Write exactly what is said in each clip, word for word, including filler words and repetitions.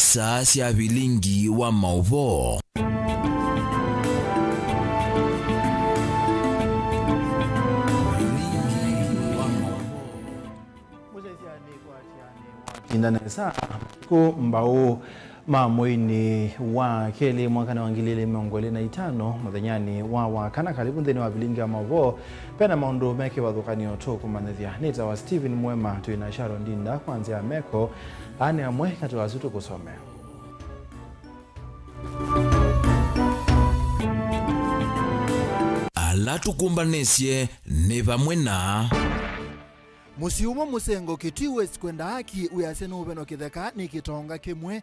Saa sya vilingi wa maũvoo. Vilingi wa maũvoo. Mũsyaĩĩsya nĩ kwatya nĩ watinda nesa matukũ mbaũ ma mweinĩ wa kelĩ mwakanĩ wa ngili ilĩ mĩongo ĩlĩ na itano, mũthenyanĩ wa Wakana. Karibu nthĩnĩ wa vilingi wa maũvoo. Pena maũndũ me kĩvathũkany'o tũkũmanyĩthya. Nĩtawa Stephen Mwema, twĩ na Sharon Ndinda kwa nzĩa ya meko. Aa nĩ amwe katĩ wa asu tũkũsomea. Ala tũkũmbanĩsye nĩ vamwe na. Mũsyĩ ũmwe mũsengo Kitui West kwenda haki wĩasya nũũvenwa kĩtheka nĩ kĩtonga kĩmwe.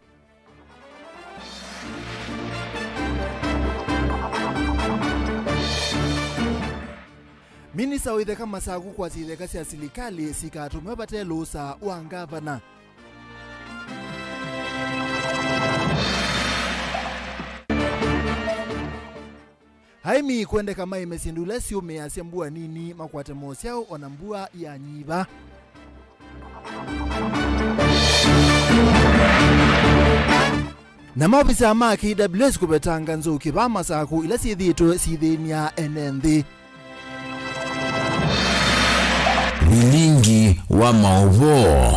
Minista wa itheka Masaku kwasya itheka sya silikalĩ sikatũmĩwe vate lũũsa wa ngavana. Aĩmi kwendeka maĩme syĩndũ ila syũmĩasya mbua nini makwate mosyaũ o na mbua yanyiva. Na maovisaa ma K W S kũvetanga nzũkĩ vaa Masaku ila syĩthĩĩtwe sithĩny'a ene nthĩ. Vilingi wa maũvoo.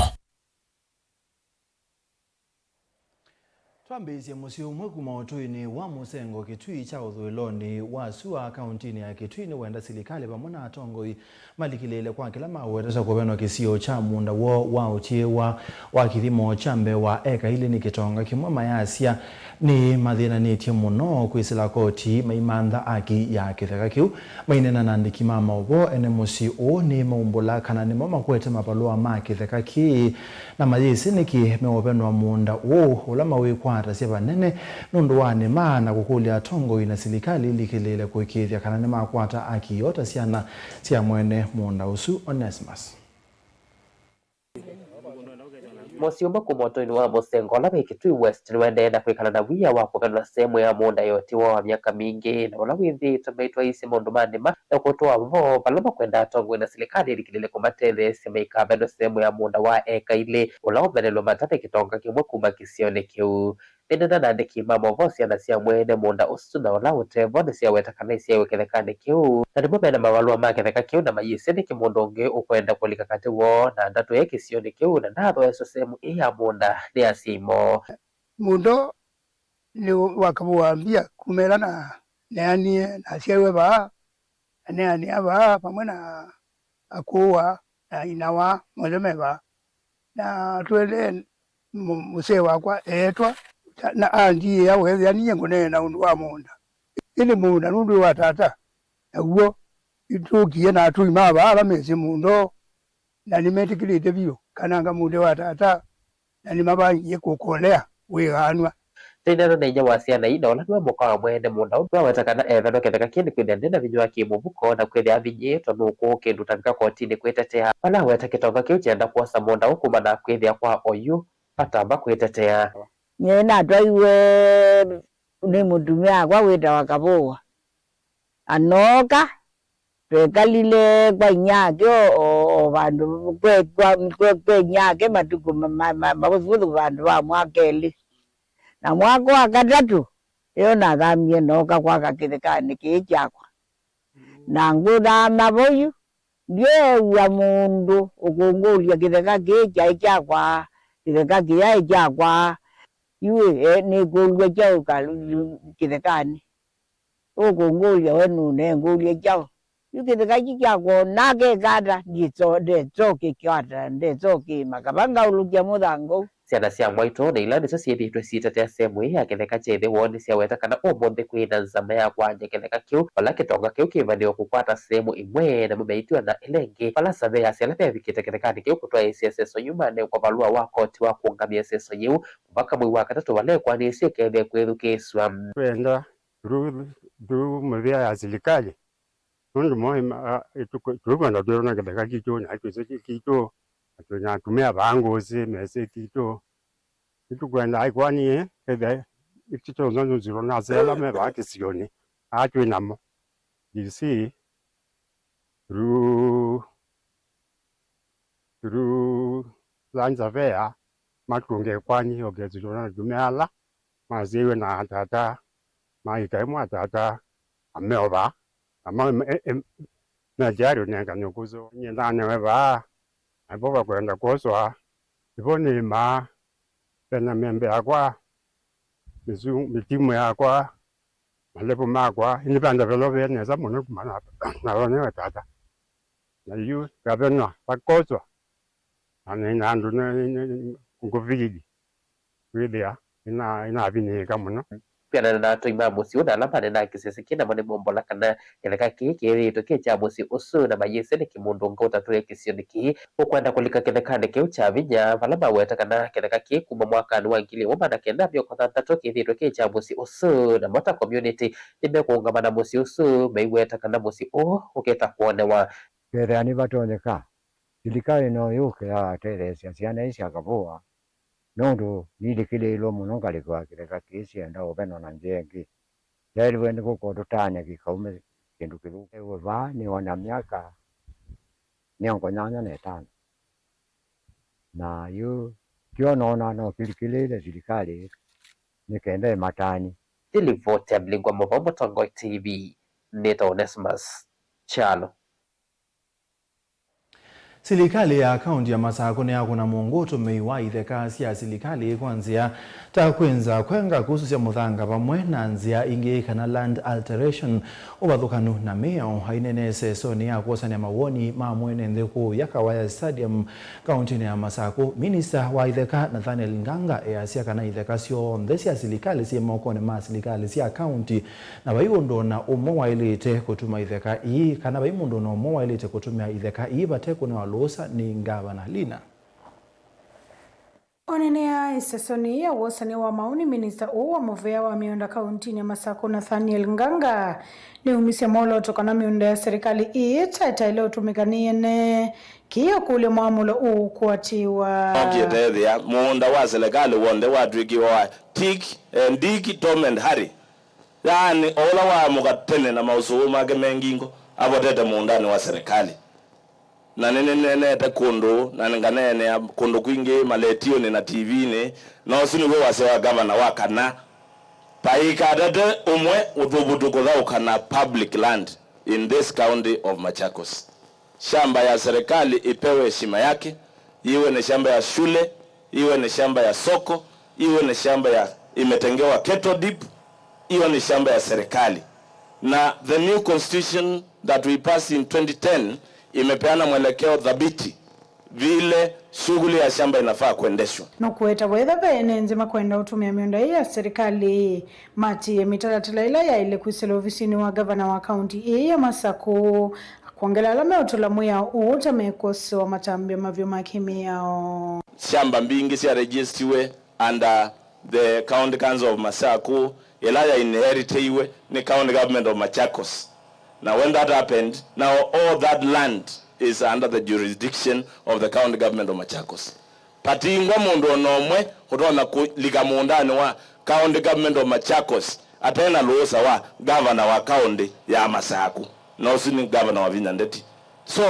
Twambĩĩsye, mũsyĩ ũmwe kuma ũtũinĩ wa mũsengo Kitui kya ũthũĩlonĩ wa sua kauntinĩ ya Kitui nĩwenda silikalĩ vamwe na atongoi malikĩlĩĩle kwa kĩla mawetete kũvenwa kĩsio kya mũũnda woo wa ũtiĩwa wa kĩthimo kya mbee wa eka ilĩ nĩ kĩtonga kĩmwe, mayasya nĩmathĩnanĩtye mũno kwĩsĩla koti maimantha aki ya kĩtheka kĩu. Maineena na andĩki ma maũvoo, ene mũsyĩ ũũ nĩmaumbũla kana nĩmo makwete mavalũa ma kĩtheka kĩĩ, na mayĩsĩ nĩkĩ meũvenwa mũũnda ũũ ũla mawĩkwatasya vanene nũndũ wa nĩma, na kũkũlya atongoi na silikalĩ ilikĩlĩĩle kũĩkĩĩthya kana nĩmakwata aki yoo ta syana sya mwene mũũnda ũsu. Onesimus. Mũsyĩ ũmwe kuma ũtũinĩ wa mũsengo ũla wĩ Kitui West nĩwaendee na kwĩkala na wia wa kũvenwa sehemu ya mũũnda ya ũtiwa wa myaka mingĩ, na ũla wĩthĩĩtwe maitwaĩĩsye maũndũ ma nĩma na kũtũa vo vala makwenda atongoi na silikalĩ ĩlikĩlĩle kũmatetheesya maikavenwe sehemu ya mũũnda wa eka ilĩ ũla ũvenelwe mata nĩ kĩtonga kĩmwe kuma kĩsionĩ kĩu. Maineena na andĩki ma maũvoo, syana sya mwene mũũnda ũsu na ũla ũtevo nĩsyaweta kana isyaĩwe kĩthekanĩ kĩu, na nĩmo mena mavalũa ma kĩtheka kĩu na mayĩsĩ nĩkĩ mũndũ ũngĩ ũkwenda kũlika katĩ woo na ndatũe kĩsionĩ kĩu na ndathooeswe sehemu ĩĩ ya mũũnda nĩ asyai moo. Mũũnda nĩ wa Kavũa mbia kuma ĩla na neanie, nasyaĩwe vaa, na neanĩa vaa vamwe na akũũa na inawa, monthe me vaa. Na tũendee, mũ-, mũsee wakwa eetwa, na andiĩa ũkethĩa ninyie ngũneena ũndũ wa mũũnda. Ĩndĩ mũũnda nũndũ wĩ wa tata, naw'o nĩtũkie na atũi ma vaa ala mesĩ mũũnda ũũ, na nĩmetĩkĩlĩte vyũ kana anga mũũnda wa tata, na nĩmavangie kũkolea wĩgaanw'a. Tũinena na inyia wa syana ii, na ũla nĩwe mũka wa mwene mũũnda ũũ, nĩwaweta kana evenwa kĩtheka kĩĩ nĩkwĩthĩa nde na vinya wa kĩ-mũvuko na kwĩthĩa avinyĩĩtwe nũkũ kĩndũ ũtavika kotinĩ kwĩtetea. Vala aweta kĩtonga kĩu kyenda kwosa mũũnda ũũ kumana na kwĩthĩa kwa oyu matamba kwĩtetea. Nyie natwaiwe nĩ mũtumĩa wakwa wĩtawa Kavũa, anooka twekalile kwa inyake o, o, o vandũ kwe, kwa, kwe, kwe inyake matukũ ma, ma, ma, mavũthuvũthũ vandũ va mwaka elĩ. Na mwaka wa katatũ, ĩyo nathamie nooka kwaka kĩthekanĩ kĩĩ kyakwa. Na ngũthama vau yu, ndyeew'a mũndũ ũkũngũlya kĩtheka kĩĩ kyaĩ kyakwa, kĩtheka kĩyaĩ kyakwa. Yu ĩ, e, nĩkũlw'a kyaũ ka-, kĩthekanĩ? Ũkũngũlya we nũnengũlya kyaũ? Yu kĩtheka kĩ kyakwa, nake kata, ndĩtso-, ndetso kĩkwata, ndetso kĩma, kava ngaũlũkya mũthanga ũu. Syana sya mwaitũ na ila nĩsyo syĩthĩĩtwe syĩtetea sehemu ĩĩ ya kĩtheka kya ĩthe woo nĩsyaweta kana ũmũnthĩ kwĩ na nzama ya kwangya kĩtheka kĩu, vala kĩtonga kĩu kĩĩvanĩwe kũkwata sehemu ĩmwe, namo meitiwa na ĩla ĩngĩ, vala saveasi ala mevikĩte kĩthekanĩ kĩu kũtwaĩĩsya ĩseso yĩu manengwa valũa wa koti wa kũũngamĩa ĩseso yĩu mũvaka mwei wa katatũ vala ĩkwanĩsyo ĩkethĩe kwĩthukĩĩsw'a. Twenda through, through mĩvĩa ya silikalĩ, nũndũ mo, a, ĩtũkũ-, tũkwenda twĩona kĩtheka kitũ, na twĩsĩ kĩ kitũ, na twĩna atumĩa vaa ngũsĩ, mesĩ kitũ. Nĩtũkwenda ĩkwani ĩĩ, ĩthe, itũ kyonthe nũsilo na asyai ala me vaa kĩsionĩ, aa twĩ namo. D C, through, through land surveyor, Matũnge kwani, okesitwe na atumĩa ala masyaiwe na atata, maikae mwa atata, ameova, na ma, e, e, me tayari ũnengane ũkũsĩ. Nyie ndanewe vaa, na vo vakwenda kwoswa, ĩvo nĩmaa, vena mĩembe yakwa, mĩsu-, mĩtimũ yakwa, malevũ makwa, ĩndĩ vanda velo ve nesa mũno kuma na, na vonewe tata. Na yu ngavenwa vakoswa, na nĩ na andũ nĩ, nĩ, nĩ, ngũvili kwĩthĩa ĩna, ĩnavinĩĩka mũno. Kwĩanana na atũi ma mũsyĩ ũũ na ala manenaa kĩsese kĩĩ, namo nĩmombola kana kĩtheka kĩĩ kĩĩthĩĩtwe kĩ kya mũsyĩ ũsu, na mayĩsĩ nĩkĩ mũndũ ũngĩ ũtatũĩe kĩsionĩ kĩĩ ũkwenda kũlika kĩthekanĩ kĩu kya vinya, vala maweta kana kĩtheka kĩĩ kuma mwakanĩ wa ngili ĩmwe maana kenda mĩongo thanthatũ kĩĩthĩĩtwe kĩ kya mũsyĩ ũsu, namo ta community nĩmekũũngama na mũsyĩ ũsu, meiweta kana mũsyĩ ũũ ũkĩta kwonewa. Kethĩa nĩvatonyeka, silikalĩ no yũke yatetheesya syana ii sya Kavũa, nũndũ nilikĩlĩĩlwe mũno ngalĩko ya kĩtheka kĩĩ syenda ũvenwa na nzĩa ĩngĩ. Yaĩlwe nĩ kũkotũtany'a kĩkaume kĩndũ kĩthũku. Ewe vaa nĩ ona myaka mĩongo nyanya na ĩtano. Na yu kyo noona no kĩlikĩlĩĩle silikalĩ nĩ kenda ĩmatany'e. Nĩ livoti ya Mlingwa Mũvao, Mũtongoi T V, nĩtawa Onesmus Kyalo. Silikalĩ ya kaunti ya Masakũ nĩyakũna mũngũ ũtũmĩi wa itheka sya silikalĩ kwa nzĩa ta kwĩnza, kwenga, kusũsya mũthanga vamwe na nzĩa ingĩ kana land alteration, ũvathũkanu na mĩao. Aineena ĩsesonĩ ya kwosany'a mawoni ma mwene nthĩ kũũya Kawaya Stadium kauntinĩ ya Masakũ, minista wa itheka Nathaniel Nganga easya kana itheka syonthe sya silikalĩ syĩ mokonĩ ma silikalĩ sya kaunti, na vai ũndũ o na ũmwe waĩlĩte kũtuma itheka ii, kana vai mũndũ o na ũmwe waĩlĩte kũtũmĩa itheka ii vate kũnewa lũũsa nĩ Ngavana Lina. Onenea ĩsesonĩ ya wosany'a wa maoni, minista ũũ wa mũvea wa mĩũnda kauntinĩ ya Masakũ, Nathaniel Nganga, nĩumisye mwolooto kana mĩũnda ya serikali ii ĩtaĩle ũtũmĩka nĩ ene kĩĩ ũkũlya mwamũlo ũũ ũkwatĩwa. Nokĩte ethĩa mũũnda wa serikali w'onthe watw'ĩkiwe wa tick, eh, dig, tom and harry. Yaani, o ũla waamũka tene na maũsũvũ make me ngingo, avotete mũũndanĩ wa serikali. Na nĩnĩneenete kũndũ, na nganeenea kũndũ kwingĩ maletiũnĩ na T V-nĩ, na ũsu nĩw'o wasya wa gavana wa kana, vaikatete ũmwe ũthũvũtũ kũthaũka na public land in this county of Machakos. Shamba ya serikali ipewe heshima yake, iwe ni shamba ya shule, iwe ni shamba ya soko, iwe ni shamba ya imetengewa cattle dip, hiyo ni shamba ya serikali. Na the new constitution that we passed in twenty ten imepeana mwelekeo thabiti vile shughuli ya shamba inafaa kuendeshwa. Nũkũweta wetha ve ene nthĩ makwenda ũtũmĩa mĩũnda ĩĩ ya serikali, matiĩe mĩtalatala ĩla yaĩle kwĩsĩla ovisinĩ wa gavana wa kaunti ĩĩ ya Masakũ, akwongela ala meũtũla mwĩao ũũ ta mekwosewa matambya mavyũ ma kĩmĩao. Shamba mbingĩ sya registiwe under the County Council of Masakũ, ĩla ya inheritĩiwe nĩ County Government of Machakos. Na when that happened, now all that land is under the jurisdiction of the County Government of Machakos. Patingwa mũndũ o na ũmwe ũtonya kũlika mũũndanĩ wa County Government of Machakos ate na lũũsa wa gavana wa kaũntĩ ya Masakũ, na ũsu nĩ gavana Wavinya Ndeti. So,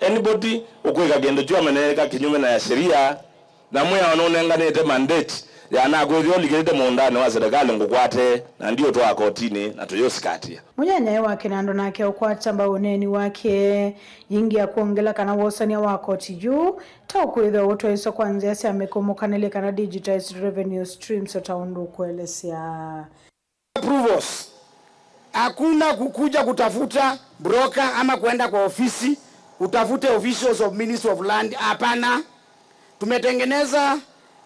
anybody ũkwĩka kĩndũ kyu ameneeka kĩnyume na ya sheria, na mwĩao nũnenganĩte mandate ya nakwĩthĩwa ũlikĩlĩte mũũndanĩ wa serikali ngũkwate, na ndiũtwaa kotinĩ na tũyũsikatĩa. Mũnyanyae wa Kĩnandũ nake ũkwata mbau ũneeni wake. Yĩngĩ ya kwongela kana wosany'a wa koti yu ta ũkwĩthĩwa ũtwaĩswa kwa nzĩa sya mĩkũmũkanĩlye kana digitized revenue streams, o ta ũndũ ũkũelesya. Approvals. Hakuna kukuja kutafuta broker ama kwenda kwa ofisi utafute officials of Ministry of Land. Hapana. Tumetengeneza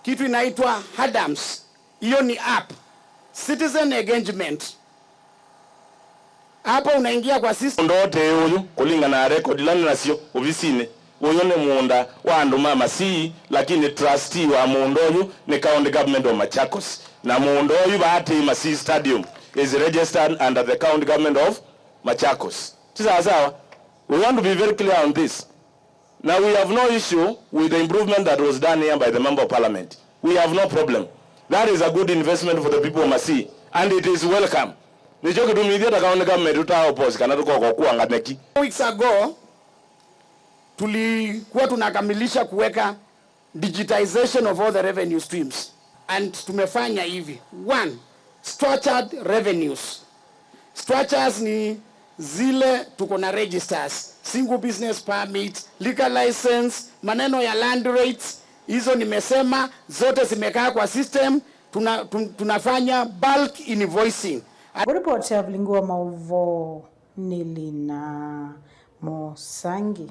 kitu inaitwa HADAMS. Hiyo ni app. Citizen engagement. Hapo unaingia kwa system. Mũũnda ũte ũyũ, kũlingana na record ila nĩ nasyo ovisinĩ, ũyũ nĩ mũũnda wa andũ ma Masii, lakini trustee wa mũũnda ũyũ nĩ County Government of Machakos. Na mũũnda ũyũ vaa ti Masii Stadium is registered under the County Government of Machakos. Ti sawa sawa? We want to be very clear on this. Now we have no issue with the improvement that was done here by the Member of Parliament. We have no problem. That is a good investment for the people of Masii, and it is welcome. Nĩkyo kĩtumi ithyĩ ta county government tũta oppose kana tũkoka kũanga meki. Weeks ago, tulikuwa tunakamilisha kuweka Digitization of all the revenue streams. And tumefanya hivi. One, structured revenues. Structures ni zile tuko na registers, single business permit, liquor license, maneno ya land rates, hizo nimesema, zote zimekaa kwa system, tuna, tun-, tunafanya bulk invoicing. Kũripoti ya Vilingi wa Maũvoo nĩ Lina Mũsangi.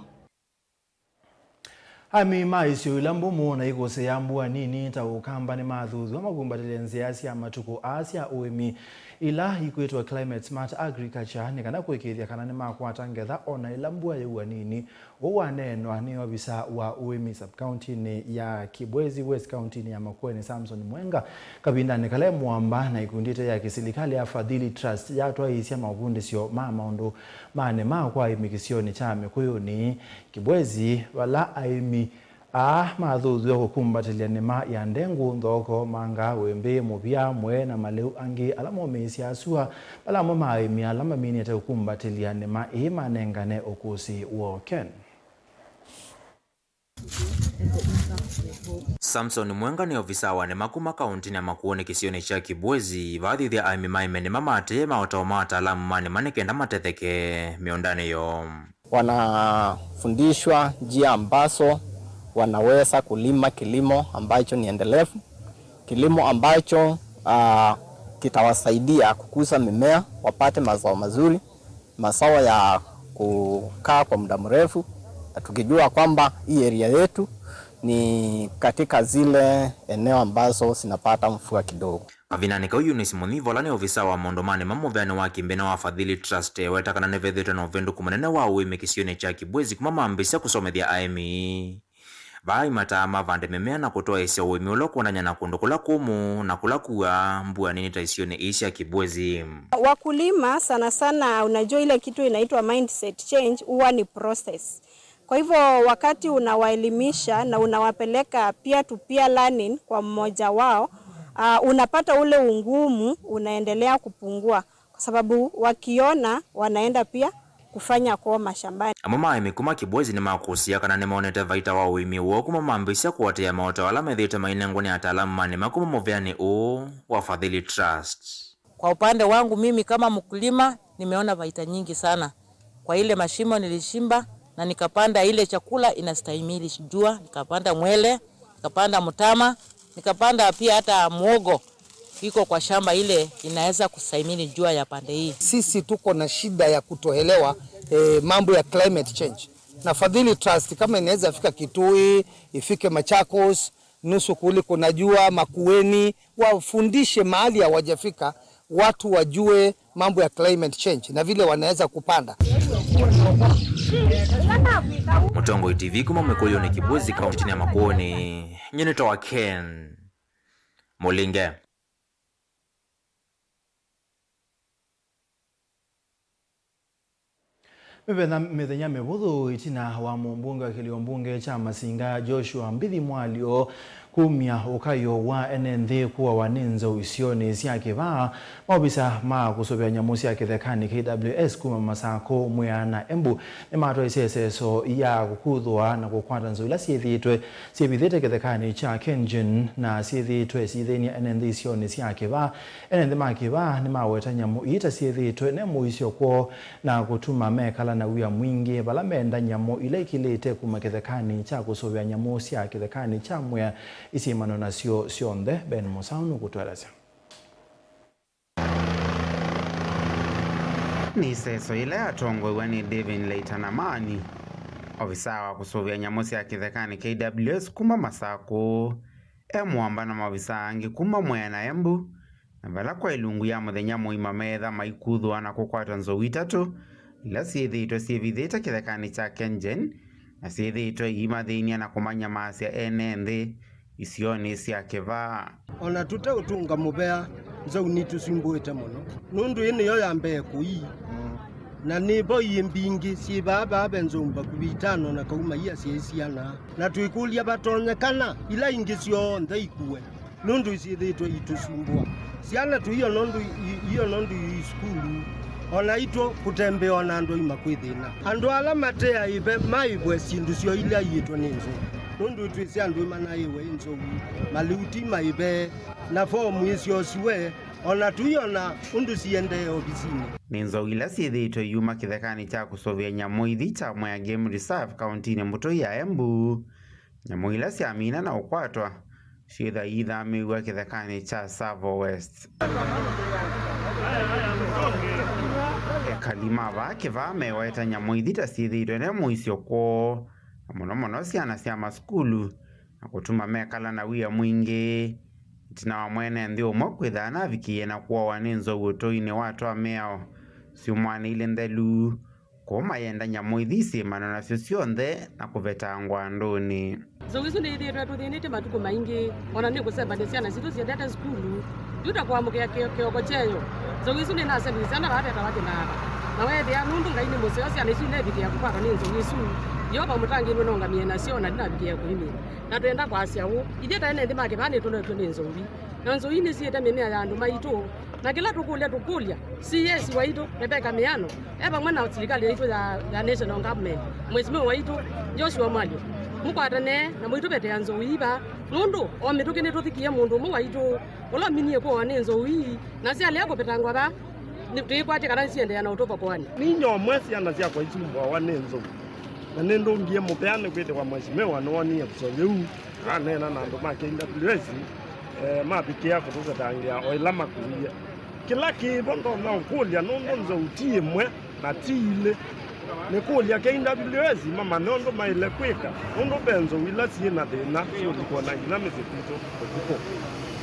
Aĩmi ma isio ila mbũmũ na ikũsĩ ya mbua nini ta Ũkamba nĩmathuthw'a makumbatĩlye nzĩa sya matukũ aa sya ũĩmi ila ikwĩtwa Climate Smart Agriculture nĩ kana kũĩkĩĩthya kana nĩmakwata ngetha o na ĩla mbua yaua nini. Ũu waneenwa nĩ ovisa wa ũĩmi sub-kauntinĩ ya Kibwezi West, kauntinĩ ya Makueni, Samson Mwenga, kavindanĩ kala e mũamba na ikundi ĩte ya kĩsilikalĩ ya Fadhili Trust yatwaĩĩsya mavundĩsyo ma maũndũ ma nĩma kwa aĩmi kĩsionĩ kya Mĩkũyũnĩ Kibwezi, vala aĩmi aa mathuthw'e kũkumbatĩlya nĩma ya ndengũ, nthoko, manga, wĩmbĩ, mũvya, mwee, na malĩu angĩ ala momĩĩsya sua, vala amwe ma aĩmi ala maminĩte kũkumbatĩlya nĩma ĩĩ manengane ũkũsĩ woo. Ken. Samson Mwenga nĩ ovisa wa nĩma kuma kauntinĩ ya Makueni kĩsionĩ kya Kibwezi, vathithya aĩmi maĩme nĩma ma tene maotao ma ataalamu ma nĩma nĩ kenda matetheke mĩũndanĩ yoo. Wanafundishwa njia ambazo wanaweza kulima kilimo ambacho ni endelevu, kilimo ambacho, ah, kitawasaidia kukuza mimea, wapate mazao mazuri, mazao ya kukaa kwa muda mrefu, na tukijua kwamba hii area yetu ni katika zile eneo ambazo zinapata mvua kidogo. Kavindanĩ kau, Eunice Mũnyiva, ũla nĩ ovisa wa maũndũ ma nĩma mũveanĩ wa kĩmbĩnĩ wa Fadhili Trust, eweta kana nĩvethĩĩtwe na ũvĩndũku mũnene wa ũĩmi kĩsionĩ kya Kibwezi kuma mambĩĩsya kũsomethya aĩmi. Vaa imataa mavande mĩmea na kũtwaĩĩsya ũĩmi ũla ũkwendany'a na kũndũ kũla kũmũ na kũla kuaa mbua nini ta isionĩ ii sya Kibwezi. Wakulima sana sana, unajua ile kitu inaitwa mindset change huwa ni process. Kwa hivyo wakati unawaelimisha na unawapeleka peer to peer learning kwa mmoja wao, ah, unapata ule ungumu unaendelea kupungua, kwa sababu wakiona wanaenda pia kufanya kwoo mashambani. Amwe ma aĩmi kuma Kibwezi nĩmakũsĩĩa kana nĩmonete vaita wa ũĩmi woo kuma mambĩĩsya kũatĩĩa maũtao ala methĩĩtwe mainengwa nĩ ataalamu ma nĩma kuma mũveanĩ ũũ wa Fadhili Trust. Kwa upande wangu mimi kama mkulima, nimeona faida nyingi sana kwa ile mashimo nilishimba na nikapanda ile chakula inastahimili jua, nikapanda mwele, nikapanda mtama, nikapanda pia hata muogo iko kwa shamba ile inaweza kustahimili jua ya pande hii. Sisi tuko na shida ya kutoelewa, eh, mambo ya climate change. Na Fadhili Trust kama inaweza fika Kitui, ifike Machakos, nusu kuli kuna jua, Makueni, wafundishe mahali hawajafika, watu wajue mambo ya climate change na vile wanaweza kupanda. Mũtongoi T V kuma Mĩkũyũnĩ Kibwezi, kauntinĩ ya Makueni, nyie nĩtawa Ken Mũlinge. Mĩvenya, mĩthenya mĩvũthũ ĩtina wa mũmbunge wa kĩlio mbunge kya Masinga, Joshua Mbithi Mwalyo, kumya ũkayo wa ene nthĩ kũawa nĩ nzou isionĩ sya kĩvaa, maovisa ma kũsũvĩa nyamũ sya kĩthekanĩ, K W S, kuma Masakũ, Mwea na Embu nĩmatwaisye ĩseso ya kũkuthũa na kũkwata nzou ila syĩthĩĩtwe syĩvithĩte kĩthekanĩ kya Kengen na syĩthĩĩtwe syĩthĩny'a ene nthĩ isionĩ sya kĩvaa. Ene nthĩ ma kĩvaa nĩmaweta nyamũ ii ta syĩthĩĩtwe ne mũisyo kwoo na kũtuma mekala na wia mwingĩ vala menda nyamũ ila ikilĩte kuma kĩthekanĩ kya kũsũvĩa nyamũ sya kĩthekanĩ kya Mwea isyĩmano nasyo syonthe. Ben Mũsaũ nũkũtũelesya. Nĩ ĩseso yĩla yatongoew'a nĩ David Leitanamani, ovisaa wa kũsũvĩa nyamũ sya kĩthekanĩ K W S kuma Masakũ, e mũamba na maovisaa angĩ kuma Mwea na Embu, na vala kwa ilungu ya mũthenya mũima meetha maikuthũa na kũkwata nzou itatũ ila syĩthĩĩtwe syĩvithĩte kĩthekanĩ kya Kengen, na syĩthĩĩtwe iimathĩny'a na kũmanyamaasya ene nthĩ isionĩ sya kĩvaa. O na tũteũtũnga mũvea, nzou nitũsumbũĩte mũno, nũndũ ĩĩ nĩyo ya mbee kũi, na nĩ vo iĩ mbingĩ syĩ vaa vaa ve nzou vakuvĩ itano na kauma ia syaĩ syana, na twĩkũlya vatonyekana ila ingĩ syonthe ikuwe, nũndũ isyĩthĩĩtwe itũsumbũa. Syana tũiona ũndũ i-, iona ũndũ i sukulu, o naitũ kũtembea o na andũ aima kwĩ thĩna. Andũ ala mate aĩve maĩvwe syĩndũ syoo ila aiĩtwe nĩ nzou. Nũndũ twĩsĩ andũ ĩmanaĩwe nĩ nzou, maliuti maĩve, na fomu ĩsyosiwe, o na tũiona ũndũ siendee ovisinĩ. Nĩ nzou ila syĩthĩĩtwe iyuma kĩthekanĩ kya kũsũvĩa nyamũ ithi kya Mwea Game Reserve kauntinĩ mbũtũ ya Embu. Nyamũ ila syamina na ũkwatwa syĩthwa iithamĩw'a kĩthekanĩ kya Tsavo West. Ekali ma vaa kĩvaa meweta nyamũ ithi ta syĩthĩĩtwe ne mũisyo kwoo, na mũno mũno syana sya masukulu, na kũtuma mekala na wia mwingĩ. Ĩtina wa mwene nthĩ ũmwe kwĩtha anavikĩie na kũawa nĩ nzou ũtũinĩ wa twa mĩao syumwanĩ ilĩ nthelu, kũu mayenda nyamũ ithi isĩmanwe nasyo syonthe na kũvetangwa andũnĩ. Nzou isu nĩithĩĩtwe tũthĩnĩtye matukũ maingĩ, o na nĩ kũsembany'a syana sitũ siendete sukulu. Yu ta kũamũkĩa kĩ-, kĩoko kyeyo, nzou isu nĩnasembany'a syana vaa vetawa kĩnanda. Na weethĩa nũndũ Ngai nĩ mũseo, syana isu inevikĩa kũkwatwa nĩ nzou isu, Yeova mũtangĩĩi nũnongamie nasyo na ndinavikĩa kũimina. Na twenda kwasya ũũ, ithyĩ ta ene nthĩ ma kĩvaa nĩtũnetw'e nĩ nzou ii. Na nzou ii nĩsiĩte mĩmea ya andũ maitũ. Na kĩla tũkũlya tũkũlya, C S waitũ, Rebecca Mĩano, e vamwe na silikalĩ yaitũ ya, ya national government, Mheshimiwa waitũ, Joshua Mwalyo, mũkwatane na mũitũvetea nzou ii vaa, nũndũ o mĩtũkĩ nĩtũthikie mũndũ ũmwe waitũ, ũla ũminie kũawa nĩ nzou ii, na syalea kũvetangwa vaa, nĩ-, tũikwatya kana nĩsiendeea na ũtũvokoany'a. Ninyie ũmwe syana syakwa isumbũawa nĩ nzou, na nĩndũngie mũvea nĩkwĩthĩwa Mheshimiwa nĩwonie ĩvuso yĩu, aneena na andũ ma K W S, eh, mavikĩa kũtũvetangĩa o ĩla makũie. Kĩla kĩvo ndonya ũkũlya, nũndũ nzou ti ĩmwe na ti ilĩ, nĩ kũlya K W S mamanye ũndũ maĩle kwĩka, nũndũ ve nzou ila syĩ na thĩna siũlikwa na nginya mĩsyĩ kwitũ ũtukũ.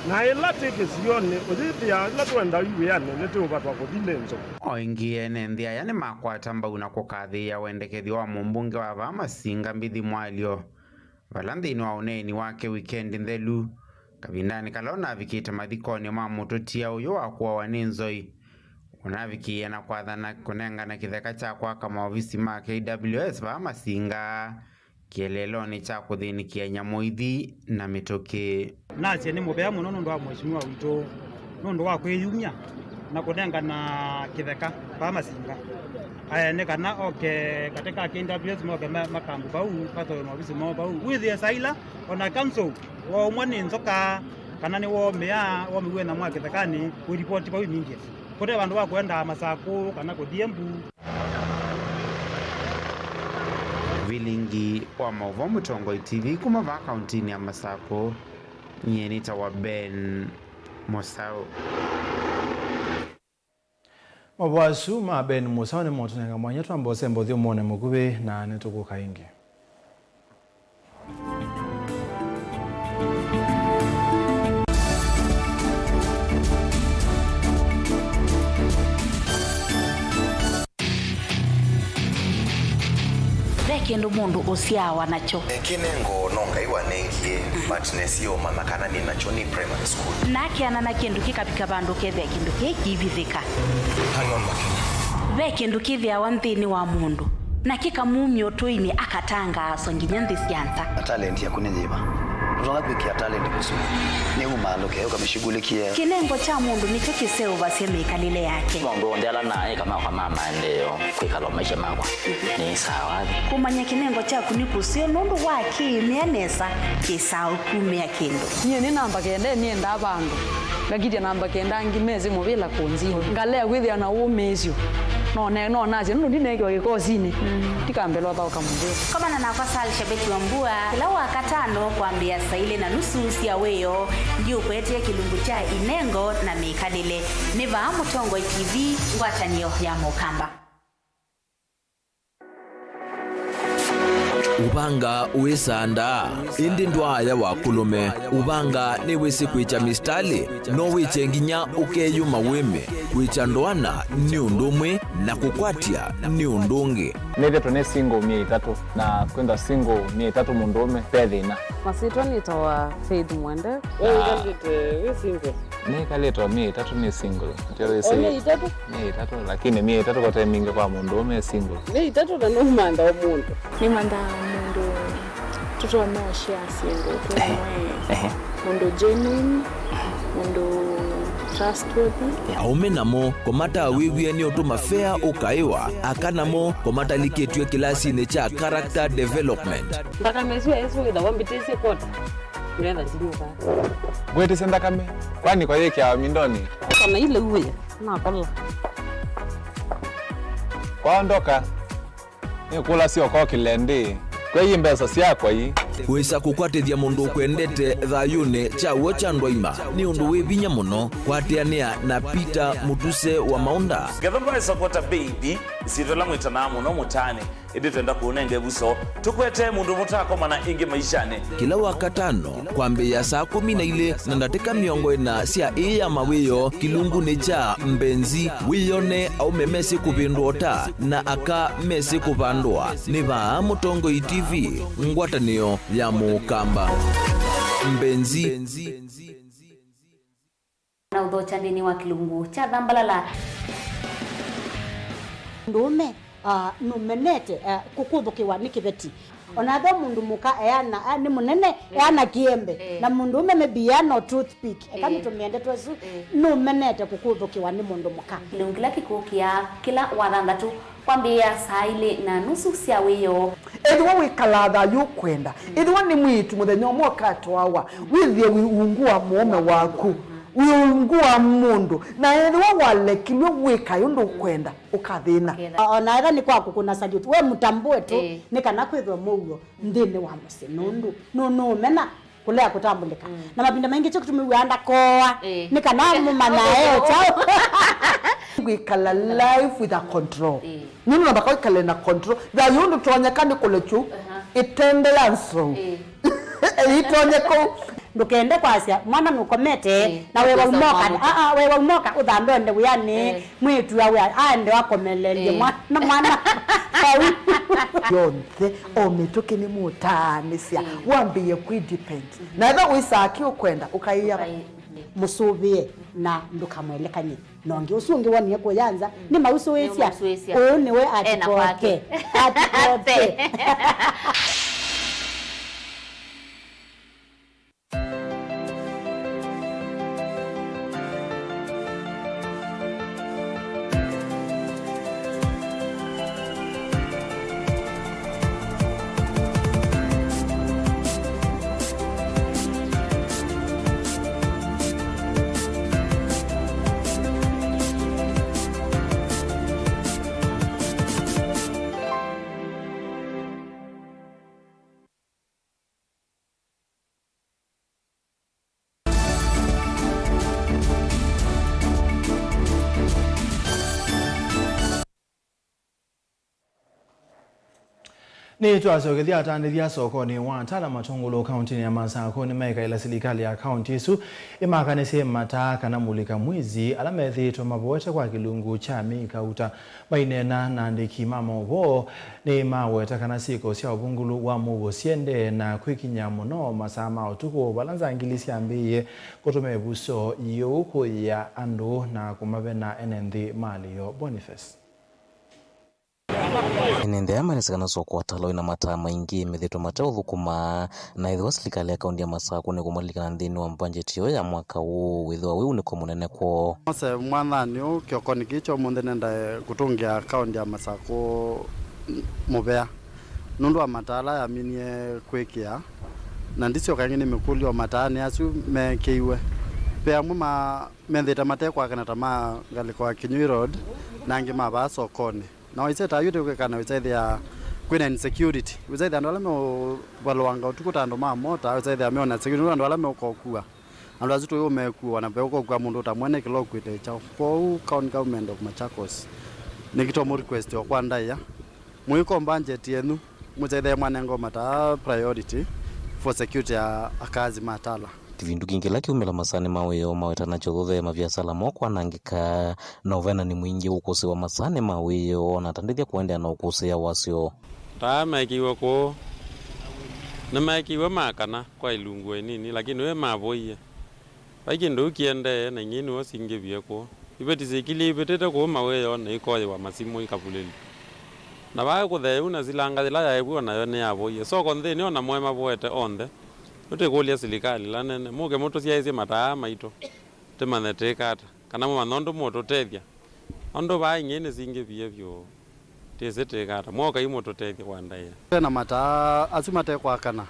Na ĩla twĩ kĩsionĩ, ũyĩthĩa ĩla twenda wĩanĩ nĩtũũvatwa kũthi nĩ nzou. O ĩngĩ, ene nthĩ aya nĩmakwata mbau na kũkathĩĩa wendekethyo wa mũmbunge wa vaa Masinga Mbithi Mwalyo, vala nthĩnĩ wa ũneeni wake wikendi nthelu, kavindanĩ kala ũnavikĩte mathikonĩ ma mũtũtia ũyũ wa kũawa nĩ nzou, ũnavikĩie na kwathana kũnengane kĩtheka kya kwaka maovisi ma K W S vaa Masinga, kĩeleelonĩ kya kũthĩnĩkĩa nyamũ ithi na mĩtũkĩ. Nasye nĩ mũvea mũno nũndũ wa Mheshimiwa witũ, nũndũ wa kwĩyumya na kũnengana kĩtheka vaa Masinga. Aya nĩ kana oke katĩ ka K W S moke ma-, makambu vau, matoe maovisi moo vau. Wĩthĩe saila, ona council, waumwa nĩ nzoka, kana nĩwoomĩa, womĩw'e na mwa kĩthekanĩ, wĩlipoti vau immediate. Kũte vandũ va kũendaa Masakũ kana kũthi Embu. Vilingi wa maũvoo Mũtongoi T V kuma vaa kauntinĩ ya Masakũ, nyie nĩtawa Ben Mũsaũ. Maũvoo asu ma Ben Mũsaũ nĩmotũnenga mwanya twambe ũsembe ũthyũmũonĩ mũkuvĩ na nĩtũkũka ĩngĩ. Ve kĩndũ mũndũ ũsyaawa nakyo. Kĩnengo no Ngai wanengie, but nesie ũmanya kana nĩ nakyo nĩ primary school. Na akeana na kĩndũ kĩkavika vandũ kethĩa kĩndũ kĩĩ kĩivithĩka. Hang on, Makena. Ve kĩndũ kĩthĩawa nthĩnĩ wa mũndũ, na kĩkamumya ũtũinĩ akatangaaswa nginya nthĩ sya nza. Na talent yaku nĩ yĩva? Ndũtonya kwĩkĩa talent kũsu. Nĩ umaalũke, ũkamĩshughulikie. Kĩnengo kya mũndũ nĩkyo kĩseũvasya mĩkalĩle yake. Maũndũ onthe ala naĩ kamakwa ma maendeeo, kwĩkala o maisha makwa, nĩ sawa. Kũmanya kĩnengo kyaku nĩ kũseo nũndũ wa kĩĩmĩa nesa, kĩsaa ũkumĩa kĩndũ. Nyie nĩ namba kenda nĩendaa vandũ. Ngakitya namba kenda angĩ mesĩ mũvĩla kũnzinĩ. Ngalea kwĩthĩa na ũmĩĩsyo. No ne-, no nasye, nũndũ ndineekiwa kĩkosinĩ. Mm. Ndikambĩlwa thaũka mũvĩla. Komana nakwa Sal Shabeti wa Mbua, kĩla wa katano kwambĩa saa ilĩ na nusu sya wĩoo, ndiũkwetee kĩlungu kya inengo na mĩkalĩle. Nĩ vaa Mũtongoi T V, ngwatanĩo ya Mũkamba. Ũvanga wĩsandaa, ĩndĩ ndwaaya wa kũlũme. Ũvanga nĩwĩsĩ kwĩkya mistalĩ, no wĩkye nginya ũkeyũma wĩme. Kwĩkya ndoana nĩ ũndũ ũmwe, na kũkwatya nĩ ũndũ ũngĩ. Nĩthĩtwe nĩ single myei ĩtatũ, na kwĩthwa single myei ĩtatũ mũndũũme ve thĩna. Masyĩtwa nĩtawa Faith Mwende. We wĩkalĩte wĩ single? Nĩkalĩte o myei ĩtatũ nĩ single. Ndio wĩsĩ. O myei ĩtatũ? Myei ĩtatũ, lakini myei ĩtatũ kote mingĩ kwa mũndũũme e single. Myei ĩtatũ na nũmantha o mũndũ. Nĩmanthaa mũndũ tũtonya ũshare syĩndũ twĩ. Ehe. Mũndũ genuine, mũndũ Trustworthy. Aũme namo kũmataawĩw'ie nĩ ũndũ mafea ũkaĩwa, aka namo kũmatalikĩtw'e kĩlasinĩ kya character development. Nthakame ĩsu ĩsu wĩthawa mbĩtĩsye kwota, ngetha ndinyuka. Ngwĩtĩsye nthakame, kwani kwayĩkĩawa mindonĩ? Kana ile uwe, nakola. Kwaondoka. Nĩkũlasya ũkokĩle ndĩ, kwei mbesa syakwa ii. Wĩsa kũkwatĩthya mũndũ ũkwendete thayũnĩ kya w'o kya andũ aima nĩ ũndũ wĩ vinya mũno. Kwatĩanĩa na Peter Mũtuse wa Maũnda. Ngetha ndwaĩsa kwata mbei ithi, isyĩtwa ila mwĩtanaa mũno mũtaanĩ, ĩndĩ twenda kũũnenga ĩvuso. Tũkwete mũndũ mũtakomana ĩngĩ maishanĩ. Kĩla Wakatano, kwambĩĩa saa kũmi na ilĩ na ndatĩka mĩongo ĩna sya ĩĩ ya mawĩoo kĩlungunĩ kya Mbenzi, wĩone aũme mesĩ kũvĩndũa ũta na aka mesĩ kũvandũa. Nĩ vaa Mũtongoi T V, ngwatanĩo ya Mũkamba. Mbenzi. Na ũthokya nthĩnĩ wa kĩlungu kya Thambalala. Mũndũũme, ah, nũmenete, ah, kũkũthũkĩwa nĩ kĩveti. O na ethĩwa mũndũ mũka eana, ah, nĩ mũnene, eh, eana kĩembe. Eh. Na mũndũũme maybe eana o toothpick. Eka, eh, nĩtũmĩe ndeto ĩsu, eh, nũmenete kũkũthũkĩwa nĩ mũndũ mũka. Kĩlungu kĩla kĩkũkĩa kĩla Wathanthatũ kwambĩĩa saa ilĩ na nusu sya wĩoo. Ethĩwa wĩkalaa thayũ ũkwenda, ethĩwa nĩ mwĩĩtu mũthenya ũmwe ũkatwawa, wĩthĩe wĩ ungu wa mũũme waku, wĩ ungu wa mũndũ, na ethĩwa walekilw'e wĩkae ũndũ ũkwenda, ũkathĩna. O na ethĩwa nĩ kwa kũkũna salute, we mũtambũe tu, ĩĩ, nĩ kana kwĩthwe mũuo nthĩnĩ wa mũsyĩ, nũndũ nũ-, nũũmena kũlea kũtambũlĩka. Mm. Na mavinda maingĩ kyo kĩtumi wĩaa ndakooa, ĩĩ, nĩ kana mũmanyae o kyaũ. Kwĩkala life with a control. Ĩĩ. Nũndũ namba kwĩkale na control. Thayũ ndũtonyeka nĩ kũlekyu, aha, ĩtende ya nzou. Ĩĩ. Ĩitonye kũu. Ndũkende kwasya mwana nũkomete, ĩĩ, na we waumoka. Aa, we waumoka ũthambe ũende wĩanĩ. Ĩĩ. Mwĩĩtu awe aende akomelelye, ĩĩ, mwana, mwana vau. Yonthe, o mĩtũkĩ nĩmũtaanĩsya, ĩĩ, wambĩĩe kwĩ depend. Mhm. Na ethĩwa wĩsaa kĩ ũkwenda, ũkaĩa. Ũkaĩ-, mũsũvĩe na ndũkamwelekany'e na ũngĩ. Ũsu ũngĩ wonie kũya nza, mm, nĩmausũĩsya. Nĩmausũĩsya. Ũyũ nĩwe ena kwake. Atikote. Atikote. Nĩtwasyokethya atandĩthya sokonĩ wa Tala Matungulu kaũntĩnĩ ya Masakũ nĩmaikaĩla silikalĩ ya kaũntĩ ĩsu ĩmakanĩsye mataa kana mulika mwizi ala methĩĩtwe mavoete kwa kĩlungu kya mĩi kauta. Maineena na andĩki ma maũvoo, nĩmaweta kana syĩko sya ũvungũlu wa mũuo siendee na kwĩkiny'a mũno masaa ma ũtukũ, vala nzangili syambĩĩe kũtũmĩa ĩvuso yĩu kũĩĩa andũ na kũmavena ene nthĩ malĩ yoo. Boniface. Ene nthĩ aya maelesya kana soko wa Tala wĩna mataa maingĩ methĩĩtwe mateũthũkũma. Na ethĩwa silikalĩ ya kaũntĩ ya Masakũ nĩkũmalilikana nthĩnĩ wa mbanjeti yoo ya mwaka ũũ, wĩthĩwa wĩ unĩko mũnene kwoo. Mose mwathanĩ ũũ, kĩokonĩ kĩĩ kya ũmũnthĩ nĩendae kũtũngĩa kaũntĩ ya Masakũ mũvea nũndũ wa mataa ala yaminie kwĩkĩa, na ndisyoka ĩngĩ nĩmĩkũlye o mataanĩ asu meekĩiwe. Ve amwe ma-, methĩĩte mate kwakana ta ma ngalĩko ya Kĩnyũi Road, na angĩ ma vaa sokonĩ. Na waisye ta yu tũkwĩkana wĩsaithĩa kwĩna insecurity. Wĩsaithĩa andũ ala meũvalũanga ũtukũ ta andũ ma mota, wĩsaithĩa meona security, andũ ala meũkokua. Andũ asu tũĩ ũmekua, na veũkokua mũndũ ũtamwene kĩla ũkwĩte kyaũ. Kwoou County Government of Machakos, nĩkĩtwa mũ request o kwa ndaĩa. Mũiko budget yenyu, mũsaithĩe mwanenga mataa priority for security ya akazi ma Tala. Kĩvindu kĩngĩ kĩla kyaumĩla masaanĩ ma wĩoo mawetana kyũthũthee maviasala moo kwanangĩka, na ũvenani mwingĩ ũkũsĩwa masaanĩ ma wĩoo, na atandĩthya kũendeea na ũkũsĩĩa wasyo. Taa meekĩiwe kũũ, nĩmeekĩiwe ma kana kwa ilungu ĩnini, lakini we mavoie. Vai kĩndũ kĩendee, na ingĩ nĩw'o singĩvie kũũ. Iveti syĩkilyĩ ivĩtĩte kũũ mawĩoo na ikoyĩwa masimũ ikavulĩlw'a. Na vaa kũtheeu na silanga yĩla yaĩ vu o nayo nĩyavoie. Soko nthĩnĩ o namo mavoete onthe. Tũtikũlya silikalĩ ĩla nene, mũke mũtũsyaĩĩsye mataa maitũ. Tũmanye tĩka ata, kana mũmanye ũndũ mũtũtethya. Ũndũ vaa ing'ei nĩsingĩvie vyũ. Tĩsĩ tĩka ata, mwoka imũtũtethye kwa ndaĩa. Twĩ na mataa asu matekwakana.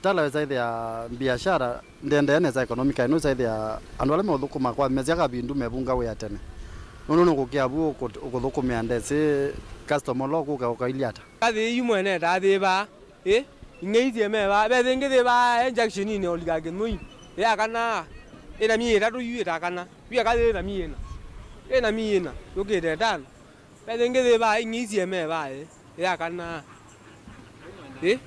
Tala wĩsaĩthĩa mbiashara ndĩendee nesa economically, nũsaĩthĩa andũ ala meũthũkũma kwa mesya kavindu mevunga wĩa tene. Nũndũ nũkũkĩa vu ũkũ-, ũkũthũkũmĩa ndesĩ customer ũla ũkũka ũkailya ata. Kathĩ yu mwene ta thĩ vaa, ĩ, ing'ei syĩ me vaa, ve thĩngĩ thĩ vaa, ĩ, junction-inĩ ũlika Kĩnũi, ĩ ya kana, ĩna myei ĩtatũ yu ĩtakana, yu eka thĩ ĩna myei ĩna, ĩna myei ĩna, yũkĩte ĩtano, ve thĩngĩ thĩ vaa, ing'ei syĩ me vaa, ĩ, ĩ ya kana, ĩ,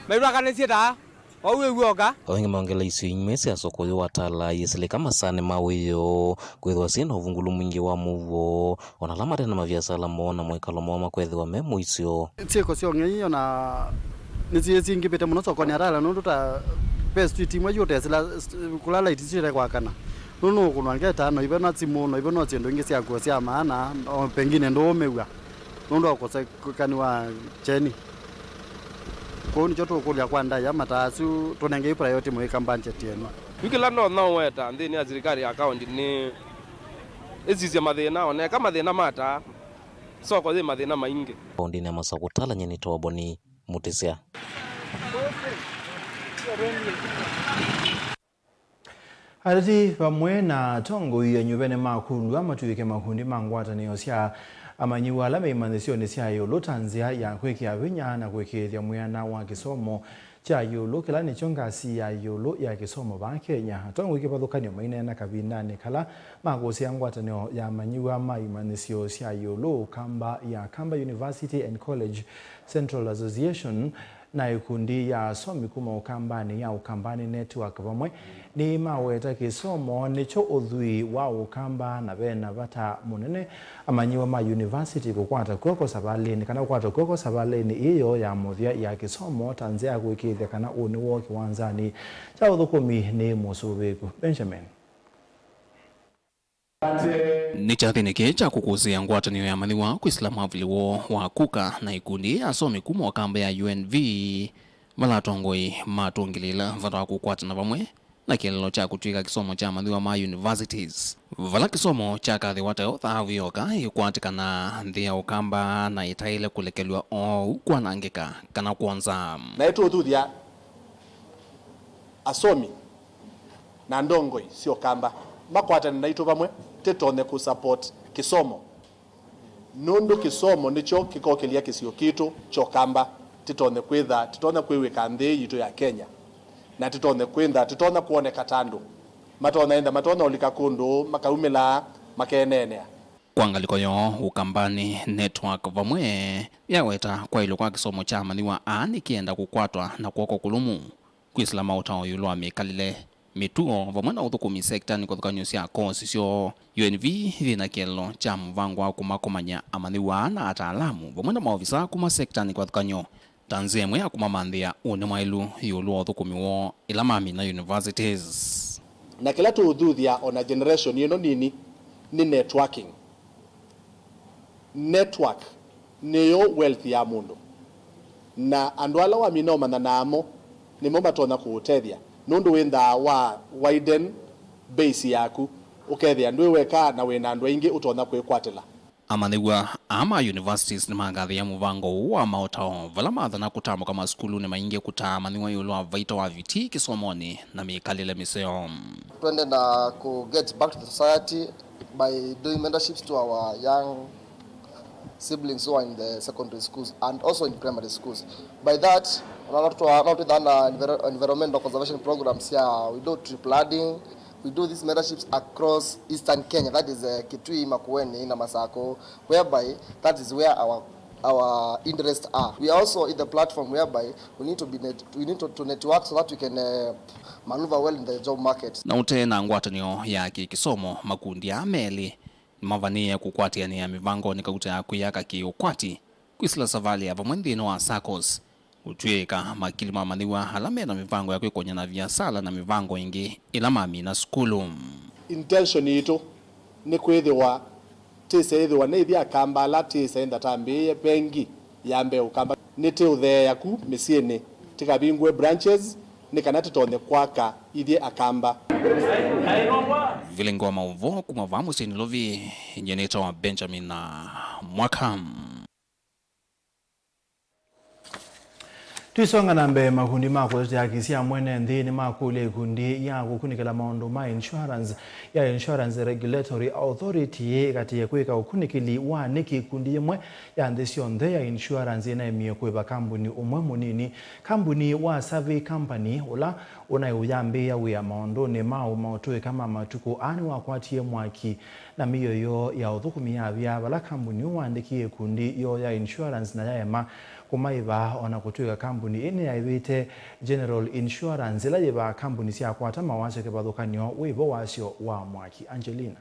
maitwakanĩsye taa. Oou wĩw'oka. O ĩngĩ maongela isio imwe sya soko ũyũ wa Tala isilĩka masaanĩ ma wĩoo, kwĩthĩwa syĩ na ũvungũlu mwingĩ wa mũuo, o na ala mate na maviasala moo na mwĩkalo moo makwĩthĩwa me mũisyo. Syĩko sya ũng'ei o na nĩsyĩsingĩvĩte mũno sokonĩ ya Tala, nũndũ ta ve street imwe yu ũtesĩla st-, kũla light syĩte kwakana. Nũndũ nũkũnwa ngeta, no ive na simũ, no ive no syĩndũ ingĩ sya kũo sya maana, o pengine ndũũmĩw'a. Nũndũ wa ũkosekani wa kyeni. Kwoou nĩkyo tũkũlya kwa ndaĩa mataa asu tũnengei priority mũika budget yenu. Yu kĩla ndonya ũweta nthĩnĩ ya silikalĩ ya kaũnti nĩ ĩsisye mathĩna, o na eka mathĩna ma taa, soko yĩ mathĩna maingĩ. Kaũntinĩ ya Masakũ, Tala, nyie nĩ Toboni Mũtĩsya. Ateti vamwe na atongoi anyuve nĩmakũlw'a matw'ĩke makundi ma ngwatanĩo sya amanyĩw'a ala me imanyĩsyonĩ sya ĩũlũ ta nzĩa ya kwĩkĩa vinya na kũĩkĩĩthya mwĩana wa kĩsomo kya ĩũlũ, kĩla nĩkyo ngasi ya ĩũlũ ya kĩsomo vaa Kenya. Atongoi kĩvathũkany'o maineena kavindanĩ kala makũsĩĩa ngwatanĩo ya amanyĩw'a ma imanyĩsyo sya ĩũlũ, Ũkamba ya Kamba University and College Central Association, na ikundi ya asomi kuma Ũkambanĩ ya Ũkambanĩ Network vamwe nĩmaweta kĩsomo nĩkyo ũthwii wa Ũkamba, na vena vata mũnene amanyĩw'a ma yunivasiti kũkwata kw'oko savalĩnĩ, kana kũkwata kw'oko savalĩnĩ ĩĩ yoo ya mũthya ya kĩsomo ta nzĩa ya kũĩkĩĩthya kana ũnĩ woo kĩwanzanĩ kya ũthũkũmi nĩ mũsũvĩĩku. Benjamin. Nĩ kyathĩnĩ kĩĩ kya kũkũsĩĩa ngwatanĩo ya amanyĩw'a kwĩsĩla mwavuli woo wa KUKA na ikundi ya asomi kuma Ũkamba ya U N V, vala atongoi matũngĩlĩĩla vata wa kũkwatana vamwe na kĩeleelo kya kũtw'ĩka kĩsomo kya amanyĩw'a ma universities, vala kĩsomo kyakathĩwa tayo thaavu yoka ĩkwatĩkana nthĩ ya Ũkamba na ĩtaĩle kũlekelw'a oou kwanangĩka kana kwonza. Na ĩtũthuthya asomi na ndongoi sya Ũkamba makwatane naitũ vamwe, tĩtonye kũ support kĩsomo, nũndũ kĩsomo nĩkyo kĩkokĩlya kĩsio kitũ kya Ũkamba, tĩtonye kwĩtha, tĩtonya kwĩw'ĩka nthĩ yitũ ya Kenya, na tĩtonye kwĩtha, tĩtonya kwoneka ta andũ matonya ĩtha, matonya ũlika kũndũ makaumĩla makeeneenea. Kwa ngalĩko yoo, Ũkambanĩ Network vamwe yaweta kwaĩlw'a kwa kĩsomo kya amanyĩw'a aa nĩkĩenda kũkwatwa na kw'oko kũlũmu, kwĩsĩla maũtao ĩũlũ wa mĩkalĩle, mĩtuo, vamwe na ũthũkũmi sektanĩ kĩvathũkany'o sya kosi syoo. U N V yĩ na kĩeleelo kya mũvango wa kũmakomany'a amanyĩw'a aa na ataalamu vamwe na maovisaa kuma sektanĩ kĩvathũkany'o ta nzĩa ĩmwe ya kũmamanthĩa ũnĩ mwaĩlu ĩũlũ wa ũthũkũmi woo ĩla mamina universities. Na kĩla tũũthuthya o na generation ĩno nini nĩ networking. Network nĩyo wealth ya mũndũ, na andũ ala wamina ũmanya namo nĩmo matonya kũũtethya, nũndũ wĩnthaa wa widen base yaku, ũkethĩa ndwĩ weka na wĩ na andũ aingĩ ũtonya kwĩkwatĩla. Amanyĩw'a aa ma universities nĩmangathĩĩa mũvango ũũ wa maũtao vala mathana kũtambũka masukulunĩ maingĩ kũtaa amanyĩw'a ĩũlũ wa vaita wa vitii kĩsomonĩ na mĩkalĩle mĩseo. Twende na ku get back to the society by doing mentorships to our young siblings who are in the secondary schools and also in primary schools. By that, no, no, no, no, enviro-, environmental conservation programs, yeah, we do tree planting, we do these mentorships across Eastern Kenya, that is, uh, Kitui, Makueni, na Masako, whereby that is where our, our interests are. We are also in the platform whereby we need to be net-, we need to, to network so that we can, uh, maneuver well in the job market. Na ũte na ngwatanĩo ya kĩkĩsomo, makundi aa melĩ nĩmavanĩĩe kũkwatĩanĩa mĩvangonĩ kauta ya kwĩyaka kĩ-ũkwati, kwĩsĩla savalĩ ya vamwe nthĩnĩ wa SACCOs, kũtw'ĩĩka makili ma amanyĩw'a ala me na mĩvango ya kwĩkony'a na viasala na mĩvango ĩngĩ ĩla mamina sukulu. Intention yitũ nĩ kwĩthĩwa tĩseĩthĩwa nĩ ithyĩ Akamba ala tĩseĩntha tambĩĩe vengi ya mbee Ũkamba. Nĩtĩũtheea ku mĩsyĩnĩ, tĩkavingũe branches, nĩ kana tũtonye kwaka ithyĩ Akamba. Vilingi wa maũvoo kuma vaa mũsyĩ Nairobi, nyie nĩtawa Benjamin Mwaka. Tũisonga na mbee, makundi ma kũtetea haki sya mwene nthĩ nĩmakũlya ikundi ya kũkunĩkĩla maũndũ ma insurance ya Insurance Regulatory Authority ĩkatĩe kwĩka ũkunĩkĩli wa nĩkĩ ikundi yĩmwe ya nthĩ syonthe ya insurance ĩnaemie kũĩva kambuni ũmwe mũnini, kambuni wa Survey Company, ũla ũnaĩ ũyambĩĩa wĩa maũndũnĩ ma ũtũĩka ma matukũ aa nĩwakwatie mwaki. Na mĩio yoo ya ũthũkũmi yavya vala kambuni ũũ waandĩkie ĩkundi yoo ya insurance na yaema kũmaĩva, o na kũtw'ĩka kambuni ĩĩ nĩyaĩvĩte General Insurance, ĩla yĩvaa kambuni sya kwata mawasyo kĩvathũkany'o wĩ vo wasyo wa mwaki. Angelina.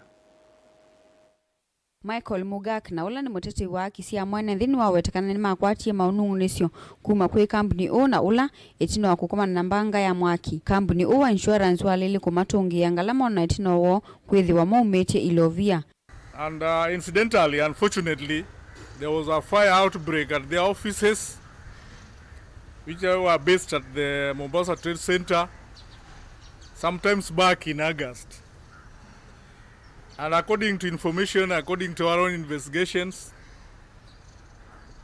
Michael Mugak, na ũla nĩ mũtetei wa haki sya mwene nthĩ, nĩwaweta kana nĩmakwatie maũnung'unĩsyo kuma kwĩ kambuni ũũ na ũla ĩtina wa kũkomana na mbanga ya mwaki. Kambuni ũũ wa insurance waleile kũmatũngĩĩa ngalama o na ĩtina woo kwĩthĩwa maumĩtye ilovia. And uh, incidentally, unfortunately, there was a fire outbreak at their offices, which were based at the Mombasa Trade Center, sometimes back in August. And according to information, according to our own investigations,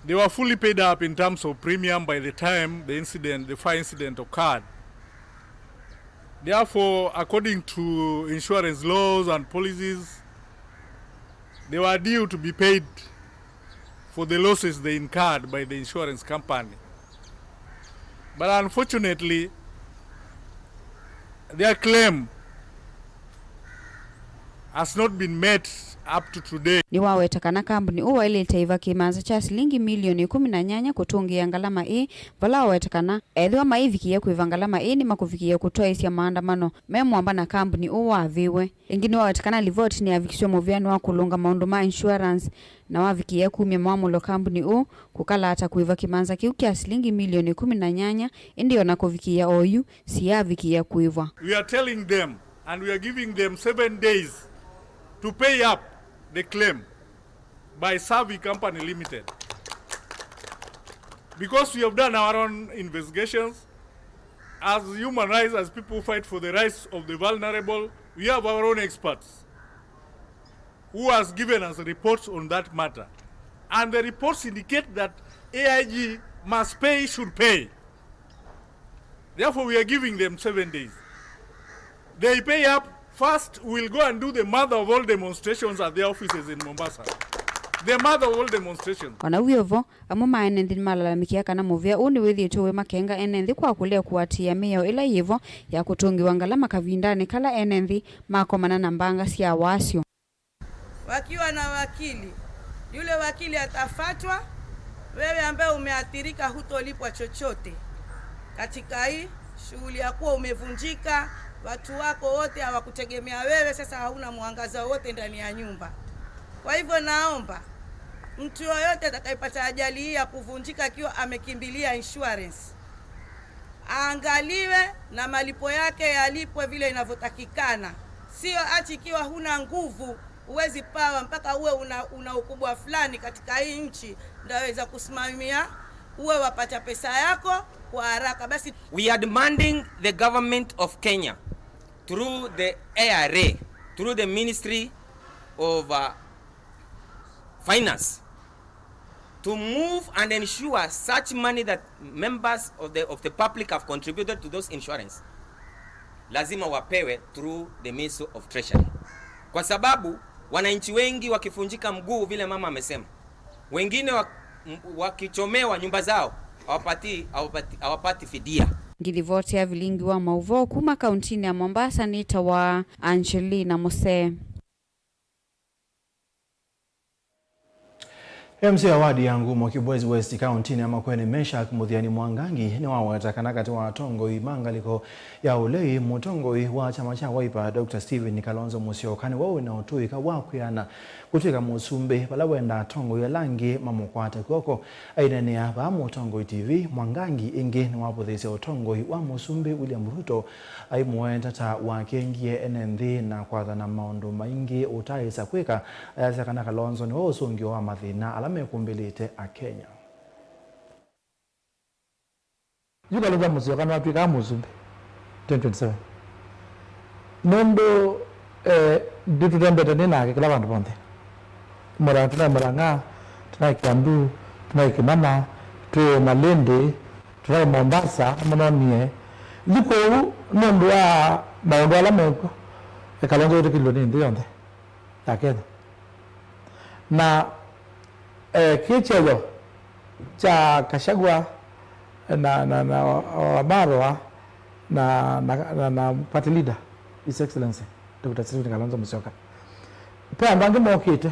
they were fully paid up in terms of premium by the time the incident, the fire incident occurred. Therefore, according to insurance laws and policies, they were due to be paid for the losses they incurred by the insurance company. But unfortunately, their claim has not been met up to today. Nĩwaweta kana kambuni ũũ waĩlĩte ĩva kĩmanza kya silingi milioni ĩkũmi na nyanya kũtũngĩĩa ngalama ĩĩ, vala waweta kana ethĩwa maivikĩĩa kũĩva ngalama ĩĩ, nĩmakũvikĩĩa kũtwaĩĩsya maandamano me mũamba na kambuni ũũ wavĩwe. Ĩngĩ nĩwaweta kana livoti nĩyavikisye mũvĩanĩ wa kũlũnga maũndũ ma insurance, na wavikĩĩa kumya mwamũlo kambuni ũũ kũkalata kũĩva kĩmanza kĩu kya silingi milioni ĩkũmi na nyanya, ĩndĩ o na kũvikĩĩa oyu, siyaavikĩĩa kũĩvwa. We are telling them and we are giving them seven days to pay up the claim by Survey Company Limited. Because we have done our own investigations, as human rights, as people who fight for the rights of the vulnerable, we have our own experts who has given us reports on that matter. And the reports indicate that A I G must pay, should pay. Therefore, we are giving them seven days. They pay up, first, we'll go and do the mother of all demonstrations at their offices in Mombasa. The mother of all demonstrations. O na wĩ o vo, amwe ma ene nthĩ nĩmalalamĩkĩa kana mũvĩa ũũ nĩwĩthĩĩtwe wĩ makenga ene nthĩ kwa kũlea kũatĩĩa mĩao ĩla yĩ vo ya kũtũngĩwa ngalama kavindanĩ kala ene nthĩ makomana na mbanga sya wasyo. Wakiwa na wakili, yule wakili atafatwa, wewe ambaye umeathirika hutolipwa chochote katika hii shughuli ya kuwa umevunjika, watu wako wote hawakutegemea wewe, sasa hauna mwangaza wote ndani ya nyumba. Kwa hivyo naomba mtu yoyote atakayepata ajali hii ya kuvunjika akiwa amekimbilia insurance, aangaliwe na malipo yake yalipwe vile inavyotakikana. Sio ati ikiwa huna nguvu, huwezi pawa, mpaka uwe una, una ukubwa fulani katika hii nchi ndio waweza kusimamia, uwe wapata pesa yako kwa haraka. Basi We are demanding the government of Kenya through the A R A, through the Ministry of uh, Finance, to move and ensure such money that members of the, of the public have contributed to those insurance, lazima wapewe through the Ministry of Treasury, kwa sababu wananchi wengi wakivunjika mguu, vile mama amesema, wengine wa, m-, wakichomewa nyumba zao, hawapati, hawapati, hawapati fidia. Ngilivoti ya vilingi wa mauvoo kuma kauntinĩ ya Mombasa nĩtawa Angelina Musee. M C A wa wadi ya Ngumo Kibwezi West kauntinĩ ya Makueni, Meshack Muthiani Mwangangi, nĩwaweta kana katĩ wa atongoi ma ngalĩko ya ũlei, mũtongoi wa kyama kya Wiper, Doctor Stephen Kalonzo Musyoka, nĩwe wĩna ũtũĩka wa kwĩana kũtw'ĩka mũsumbĩ vala wenda atongoi ala angĩ mamũkwate kw'oko. Aineenea vaa Mũtongoi T V, Mwangangi ĩngĩ nĩwavũthĩĩsye ũtongoi wa mũsumbĩ William Ruto, aimũweta ta wakengie ene nthĩ na kwathana maũndũ maingĩ ũtaaĩsa kwĩka, ayasya kana Kalonzo nĩwe ũsũngĩo wa mathĩna ala mekũmbĩlĩte Akenya. Yu Kalonzo Musyoka nĩwatw'ĩkaa mũsumbĩ. twenty twenty-seven. Nũndũ, eh, nditũtembete nĩ nake kĩla vandũ vonthe. Mura-, tũnaĩ Murang'a, tũnaĩ Kiambu, tũnaĩ Kimana, twĩ Malindi, tũnaĩ Mombasa, mũnonie. Yu kũu nũndũ wa maũndũ ala mekw'o, Kalonzo wĩtĩkĩlilwe nĩ nthĩ yonthe ya Kenya. Na, eh, kĩ kyeyo kya Gachagua na, na, na Wamalwa na, na, na, na party leader, His Excellency Doctor Stephen Kalonzo Musyoka. Pe andũ angĩ mokĩte,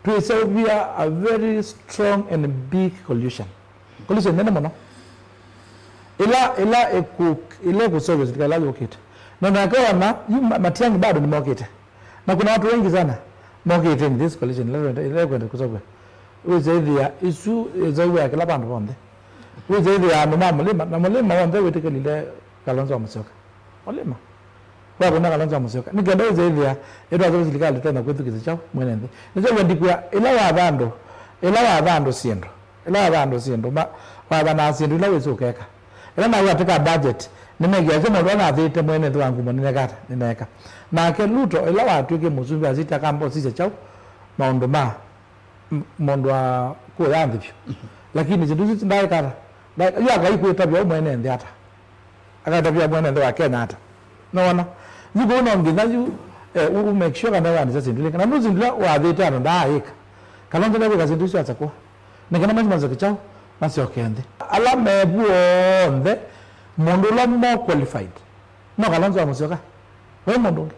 twĩseũvya a very strong and big coalition. Coalition nene mũno. Ĩla, ĩla ĩkũ-, ĩla ĩkũseũvya silikalĩ ĩla yũkĩte. Na nake ona, yu ma-, Matiang'i bado nĩmokĩte. Na kuna watu wengi sana mokĩte in this coalition, ila, ila kwenda kũseũvya. Wĩsethĩa isu ĩseũvya kĩla vandũ vonthe. Wĩsethĩa andũ ma Mũlĩma, na Mũlĩma wonthe wĩtĩkĩlile Kalonzo wa Musyoka. Mũlĩma. Kwa kuna Kalonzo wa Musyoka. Nĩ kenda wĩsethĩa ĩtwaseũvya silikalĩ twenda kwĩthukĩsya kyaũ mwene nthĩ. Nĩsyo wendikwa ĩla watha andũ, ĩla watha andũ syĩndũ. Ĩla watha andũ syĩndũ, ma-, wathanaa syĩndũ ila wĩsĩ ũkeka. Ĩla naw'a atĩka budget, nĩneekĩasya maũndũ ala nathĩte mwene nthĩ wa ngumo nĩneka ata? Nĩneeka. Nake Ruto, ĩla watw'ĩkie mũsumbĩ, asĩtye akamba ũsisya kyaũ maũndũ ma m-, mũndũ wa kũya nthĩ vyũ. Lakini syĩndũ isu ndaeka ata? Ndaeka, yu akai kwĩtavya ũ mwene nthĩ ata? Akatavya mwene nthĩ wa Kenya ata? Nĩwona? Yu kũu no nginya yu, eh, u, u make sure kana wanĩsya syĩndũ ilĩka. Na nũndũ syĩndũ ila wathĩte andũ ndaaĩka. Kalonzo ndekwĩka syĩndũ isu asakũa. Nĩ kana masu maseke kyaũ, masyoke nthĩ. Ala me vu onthe, mũndũ ũla more qualified no Kalonzo wa Musyoka. Vai mũndũ ũngĩ.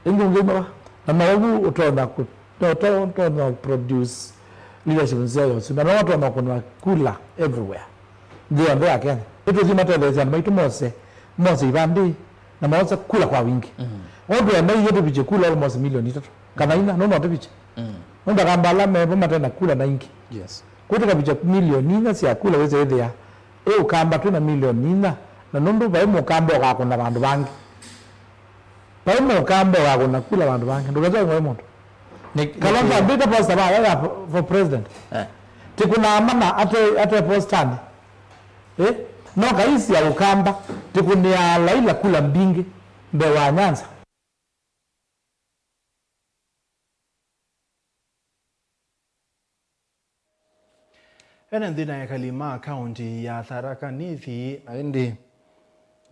Ĩngĩ ũngĩ uma va? Na no ũu ũtonya kũ-, no to-, ũtonya produce leadership nzeo yosu. Na no ũtonya kũnwa kula everywhere. Nthĩ yonthe ya Kenya. Nĩtũthi matetheesya andũ maitũ mose, mose ivandĩ, na mose kula kwa wingi. Mm. Ũndũ enda ithyĩ tũvikye kula almost milioni itatũ. Kana inya, nũndũ no tũvikye. Mm. Nũndũ akamba ala mevo matena kula na ingĩ. Yes. Kwĩ tũkavikya milioni inya sya kula wĩsĩ ĩthĩa. Ĩ ũkamba twĩ na milioni inya, na nũndũ vai mũkamba ũkakũna vandũ vangĩ. Vai mũkamba ũkakũna kula vandũ vangĩ. Ndũkasya ng'oe mũndũ. Nĩ, Kalonzo nĩ ambĩte posta vaya ya for president. Eh. Tikũnaa mana ate, ate postanĩ. Eh? No kaisi ya ũkamba, tikũnĩaa Laila kula mbingĩ mbee wa Nyanza. Ene nthĩ na ekali ma kaunti ya Tharaka Nithi, na ĩndĩ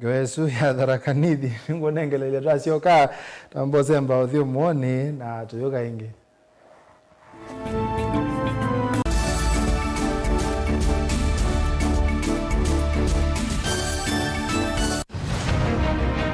ngewa ĩsu ya Tharaka Nithi nĩngũnengeleile twasyoka, twambose mbao ũthyũmũonĩ na tũyũka ĩngĩ.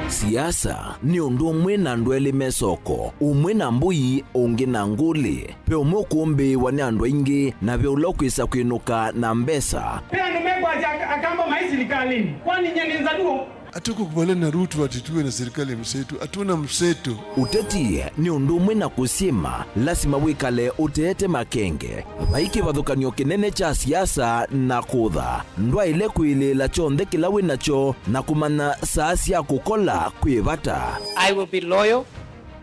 Siasa nĩ ũndũ ũmwe na andũ elĩ me soko, ũmwe na mbũi, ũngĩ na ngũlĩ. Ve ũmwe ũkũmbĩĩwa nĩ andũ aingĩ, na ve ũla ũkwĩsa kwĩnũka na mbesa. Ve andũ mekwasya ak-, akamba maĩ silikalĩnĩ. Kwani nyie nĩ Nzaluo? Hatukukubaliana na Ruto ati tuwe na serikali ya mseto. Hatuna mseto. Ũteti nĩ ũndũ ũmwe na kũsyĩma, lasima wĩkale ũteete makenge. Vai kĩvathũkany'o kĩnene kya siasa na kũtha. Ndwaĩle kwĩlĩĩla kyonthe kĩla wĩ nakyo na kũmanya saa sya kũkola kwĩ vata. I will be loyal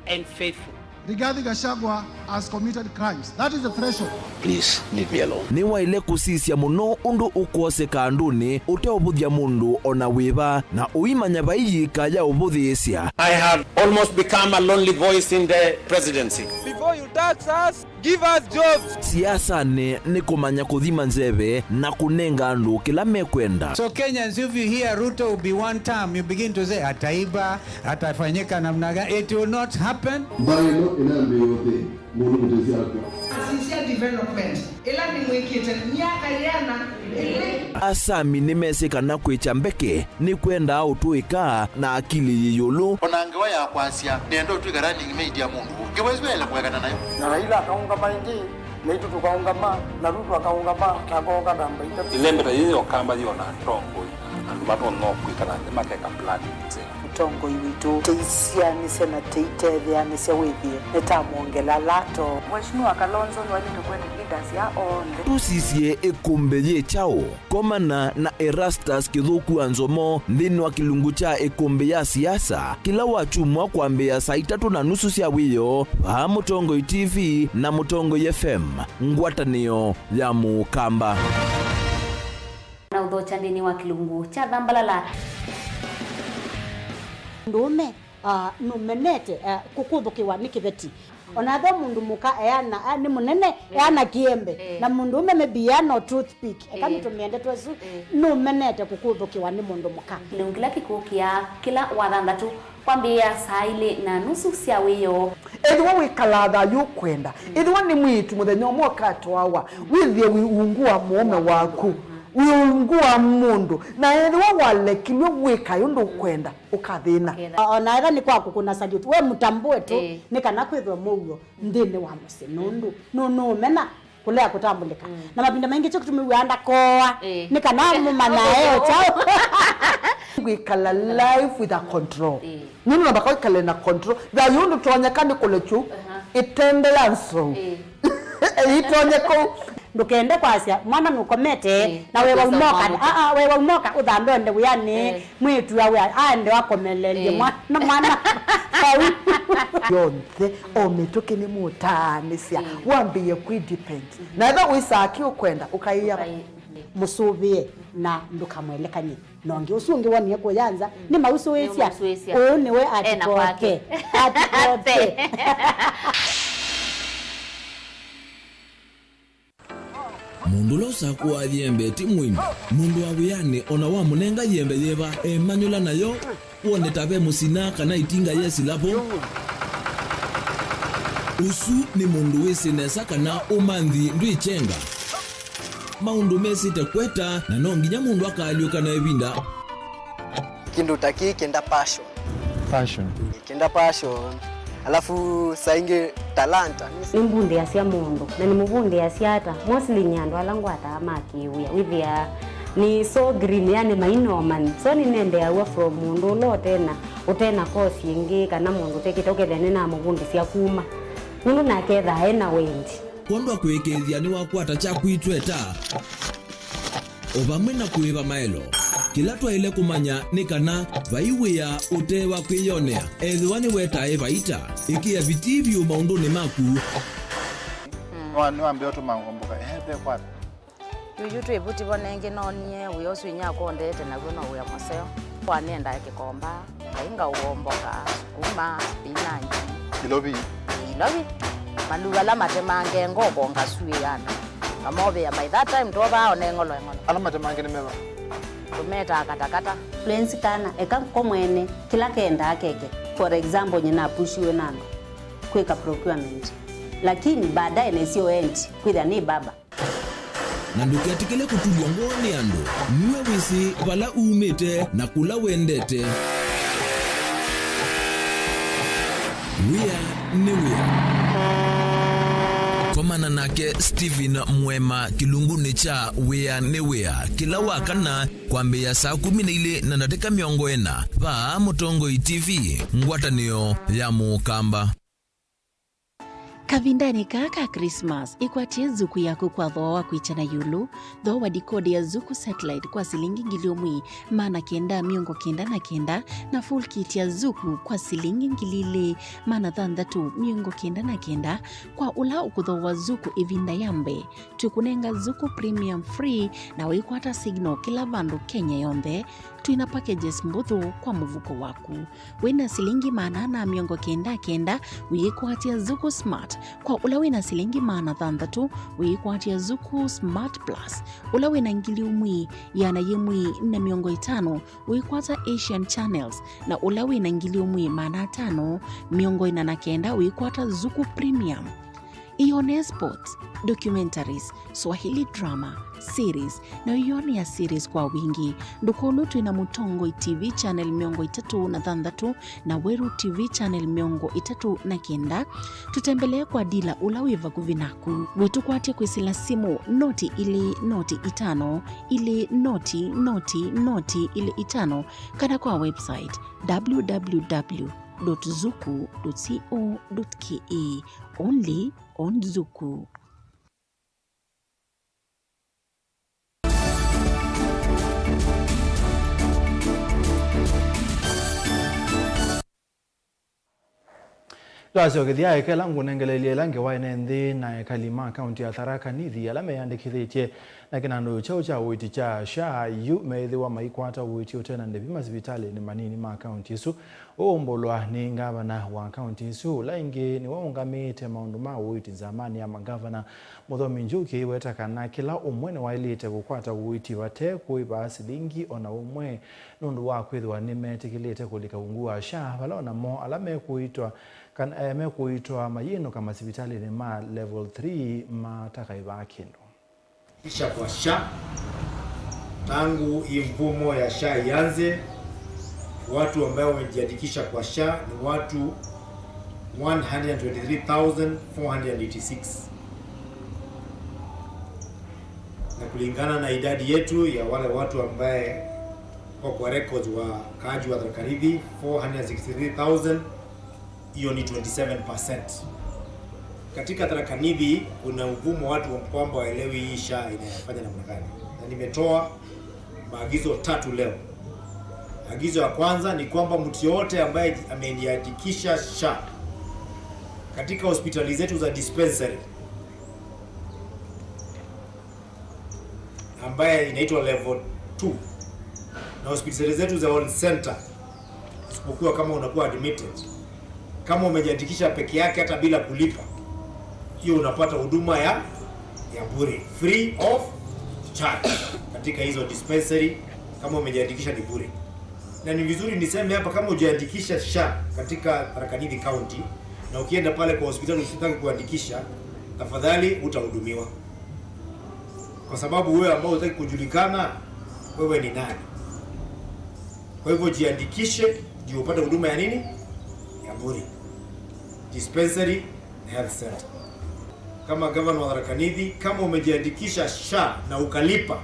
and faithful. Rigathi Gachagua has committed crimes. That is the threshold. Please leave me alone. Nĩwaĩle kũsisya mũno ũndũ ũkwoseka andũnĩ ũteũvũthya mũndũ o na wĩva, na ũimanya vai yĩka ya ũvũthĩĩsya. I have almost become a lonely voice in the presidency. Before you tax us, give us jobs. Siasanĩ nĩ kũmanya kũthima nzeve na kũnenga andũ kĩla mekwenda. So Kenyans, if you hear Ruto will be one term, you begin to say, "Ataiba, atafanyika namna gani?" It will not happen. Mbaĩ ĩno ĩnambĩĩa ũthĩ, mũndũ mũtesi akw'a. Asisya development, ĩla nĩmwĩkĩte myaka yĩana ĩlĩ. Asami nĩmesĩ kana kwĩkya mbeke nĩkwendaa ũtũĩka na akili yĩ ĩũlũ. O na ngewa ya kwasya, nĩenda ũtw'ĩka running mate ya mũndũ ũũ. Ngewa ĩsu yaĩle kũekana nayo. Na Raila akaũngama ĩngĩ, naitũ tũkaũngama, na Ruto akaũngama, na akaũngama namba itatũ. Ĩlembe ta yĩĩ ya ũkamba yĩona atongoi, andũ matonya kwĩkala nthĩ makeka plan nzeo. Mũtongoi witũ, tũisyaanĩsya na tũitetheanĩsya wĩthĩe nĩtamwongela lato. Mheshimiwa Kalonzo nĩwaĩlĩte kwenda leaders ya onthe. Tũsisye ĩkũmbĩ yĩ kyaũ? Komana na Erastus Kĩthũku wa Nzomo nthĩnĩ wa kĩlungu kya ĩkũmbĩ ya siasa kĩla wakyumwa kwambĩĩa saa itatũ na nusu sya wĩoo vaa Mũtongoi T V na Mũtongoi F M, ngwatanĩo ya Mũkamba. Na ũthokya nthĩnĩ wa kĩlungu kya Thambalala. Mũndũũme, ah, nũmenete, eh, kũkũthũkĩwa nĩ kĩveti. Ona ethĩwa mũndũ mũka eana, ah, nĩ mũnene, eh, eana kĩembe. Eh. Na mũndũũme maybe eana o toothpick. Eka, eh, nĩtũmĩendetwe ĩsu. Eh. Nũmenete kũkũthũkĩwa nĩ mũndũ mũka. Kĩlungu kĩla kĩkũkĩa kĩla wathanthatũ kwambĩĩa saa ilĩ na nusu sya wĩoo. Ethĩwa wĩkalaa thayũ ũkwenda, ethĩwa nĩ mwĩĩtu mũthenya ũmwe ũkatwawa, wĩthĩe wĩ ungu wa mũũme waku, wĩ ungu wa mũndũ, na ethĩwa walekilw'e wĩkae ũndũ ũkwenda, ũkathĩna. Ũkathĩna. O na ethĩwa nĩ kwa kũkũna salute, we mũtambũe tu, ĩĩ, nĩ kana kwĩthwe mũuo nthĩnĩ wa mũsyĩ, nũndũ nũ-, nũũmena kũlea kũtambũlĩka. Mm. Na mavinda maingĩ kyo kĩtumi wĩaa ndakooa, ĩĩ, nĩ kana mũmanyae o kyaũ. Wĩkala life with a control. Ĩĩ. Nũndũ namba kwĩkale na control. Thayũ ndũtonyeka nĩ kũlekyu, aha, ĩtende ya nzou. Ĩĩ. Ĩitonye kũu. Ndũkende kwasya mwana nũkomete, ĩĩ, na we waumoka, ah, ah, we waumoka ũthambe ũende wĩanĩ, ĩĩ, mwĩĩtu awe aende akomeleelye, ĩĩ, mwana, mwana vau. Yonthe, o mĩtũkĩ nĩmũtaanĩsya, ĩĩ, wambĩĩe kwĩ depend. Na ethĩwa wĩsaa kĩ ũkwenda, ũkaĩa. Ũkaĩ-, mũsũvĩe na ndũkamwelekany'e. Na ũngĩ ũsu ũngĩ wonie kũya nza, mm, nĩmausũĩsya. Nĩmausũĩsya. Ũũ nĩwe ena kwake. Atikote. Atikote. Mũndũ ũla ũsakũaa yembe ti mũimu. Mũndũ wa wĩanĩ o na wamũnenga yembe yĩva, emanyũla nayo, wone ta ve mũsina kana itinga yesila vo. Ũsu nĩ mũndũ wĩsĩ nesa kana ũmanthi ndwĩkyenga. Maũndũ mesĩte kweta, na no nginya mũndũ akaalyũka na ĩvinda. Kĩndũ ta kĩĩ kĩenda passion. Passion. Kĩenda passion. Alafu saa ingĩ talanta. Nĩmbundĩasya mũndũ, na nĩmũvundĩasya ata? Mostly nĩ andũ ala ngwataa ma kĩwĩa. Wĩthĩaa nĩ so green, yani mainomani. So nĩnendeaw'a from mũndũ ũla ũtena, ũtena course ĩngĩ, kana mũndũ ũtekĩte, ũkethĩa nĩnamũvundĩsya kuma. Nũndũ nake ethaa ena wendi. Kwondũ wa kũĩkĩĩthya nĩwakwata kyaku itweta. O vamwe na kũĩva maelo. Kĩla twaĩle kũmanya nĩ kana vai wĩa ũte wa kwĩyonea, ethĩwa nĩwetae vaita. Ĩkĩa vitii vyũ maũndũnĩ maku. Nĩwa-, nĩwambĩa ũtũma ngomboka, ehe, ve kwata. Yuyu twĩ vuti vo nengĩ noonie wĩa ũsu inyakwa ũndete naw'o no wĩa mũseo. Kwa nĩendae kĩkomba. Ainga ũomboka, sukuma, spinach. Ilovi. Ilovi. Maluu ala matemange ngoko ngasuĩana. Ngamovĩa by that time twovaa one ng'olo ng'olo. Ala matemange nĩ meva? Tũmetaa katakata. Lwenzi kana, eka ko mwene, kĩla kendaa keke. For example, nyina apushiwe na andũ kwĩka procurement. Lakini baadaye nesio endi, kwĩthĩa nĩ baba. Na ndũketĩkĩle kũtulw'a ngoo nĩ andũ. Nue wĩsĩ vala umĩte na kũla wendete. Wĩa nĩ wĩa. Komana nake Stephen Mwema kĩlungunĩ kya Wĩa nĩ Wĩa kĩla wa kana kwambĩĩa saa kũmi na ilĩ na ndatĩka mĩongo ĩna vaa Mũtongoi T V, ngwatanĩo ya Mũkamba. Kavindanĩ kaa ka Christmas, ĩkwatĩe Zuku yaku kwa thooa wa kwĩkya na ĩũlũ, thooa wa decoder ya Zuku Satellite kwa silingi ngili ũmwe maana kenda mĩongo kenda na kenda, na full kit ya Zuku kwa silingi ngili ilĩ maana thanthatũ mĩongo kenda na kenda kwa ũla ũkũthooa Zuku ĩvinda ya mbee. Twĩkũnenga Zuku Premium free na ũikwata signal kĩla vandũ Kenya yonthe. Twĩna packages mbũthũ kwa mũvuko waku. Wĩna silingi maana ana mĩongo kenda kenda, ũyĩkwatya Zuku Smart. Kwa ũla wĩna silingi maana thanthatũ, ũyĩkwatya Zuku Smart Plus. Ũla wĩna ngili ũmwe, ĩana yĩmwe na mĩongo ĩtano, ũyĩkwata Asian Channels, na ũla wĩna ngili ũmwe maana atano mĩongo ĩna na kenda, ũyĩkwata Zuku Premium. Ĩyonee sports, documentaries, Swahili drama, series, na ĩyonea series kwa wingĩ. Ndũkolwe twĩ na Mũtongoi T V channel mĩongo ĩtatũ na thanthatũ na Weru T V channel mĩongo ĩtatũ na kenda. Tũtembelee kwa dila ũla wĩ vakuvĩ naku. Wĩtũkwatye kwĩsĩla simũ noti ilĩ noti itano, ilĩ noti noti noti ilĩ itano, kana kwa website w w w dot zuku dot co dot k e. Only on Zuku. Twasyokethya ekela ngũnengeleelye ĩla ngewa ĩne nthĩ na ekali ma kaunti ya Tharaka Nithi ala meyandĩkĩthĩtye na kĩnandũ kyaũ kya ũiiti kya SHA yu meĩthĩwa maikwata ũiiti ũte na ndĩvi masivitalĩnĩ manini ma kaunti ĩsu. Ũũ ũmbũlwa nĩ ngavana wa kaunti ĩsu, ũla ĩngĩ nĩwe ũngamĩĩte maũndũ ma ũiiti nzamanĩ ya mangavana, Mũthomi Njuki, aiweta kana kĩla ũmwe nĩwaĩlĩte kũkwata ũiiti vate kũĩva silingi o na ũmwe nũndũ wa kwĩthĩwa nĩmetĩkĩlĩte kũlika ungu wa SHA, vala o namo ala mekũitwa kana, eh, mekũitwa mayĩnũka masivitalĩnĩ ma level three matakaĩvaa kĩndũ. Kisha kwa SHA, tangu hii mfumo ya SHA ianze, watu ambao wamejiandikisha kwa SHA ni watu one hundred twenty-three thousand four hundred eighty-six. Na kulingana na idadi yetu ya wale watu ambaye wako kwa records wa kaaji wa Tharaka Nithi, four hundred sixty-three thousand, hiyo ni twenty-seven percent. Katika Tharaka Nithi kuna mvumo watu wa kwamba waelewi hii SHA inafanya namna gani, na nimetoa maagizo tatu leo. Agizo ya kwanza ni kwamba mtu yote ambaye amejiandikisha SHA katika hospitali zetu za dispensary, ambaye inaitwa level two, na hospitali zetu za health center, isipokuwa kama unakuwa admitted. Kama umejiandikisha peke yake, hata bila kulipa, hiyo unapata huduma ya, ya bure, free of charge, katika hizo dispensary. Kama umejiandikisha ni bure. Na ni vizuri niseme hapa, kama hujaandikisha SHA katika Tharaka Nithi County, na ukienda pale kwa hospitali usitaki kuandikisha, tafadhali utahudumiwa. Kwa sababu wewe ambao hutaki kujulikana, wewe ni nani? Kwa hivyo jiandikishe, ndio upate huduma ya nini? Ya bure. Dispensary, health center. Kama gavana wa Tharaka Nithi, kama umejiandikisha SHA na ukalipa,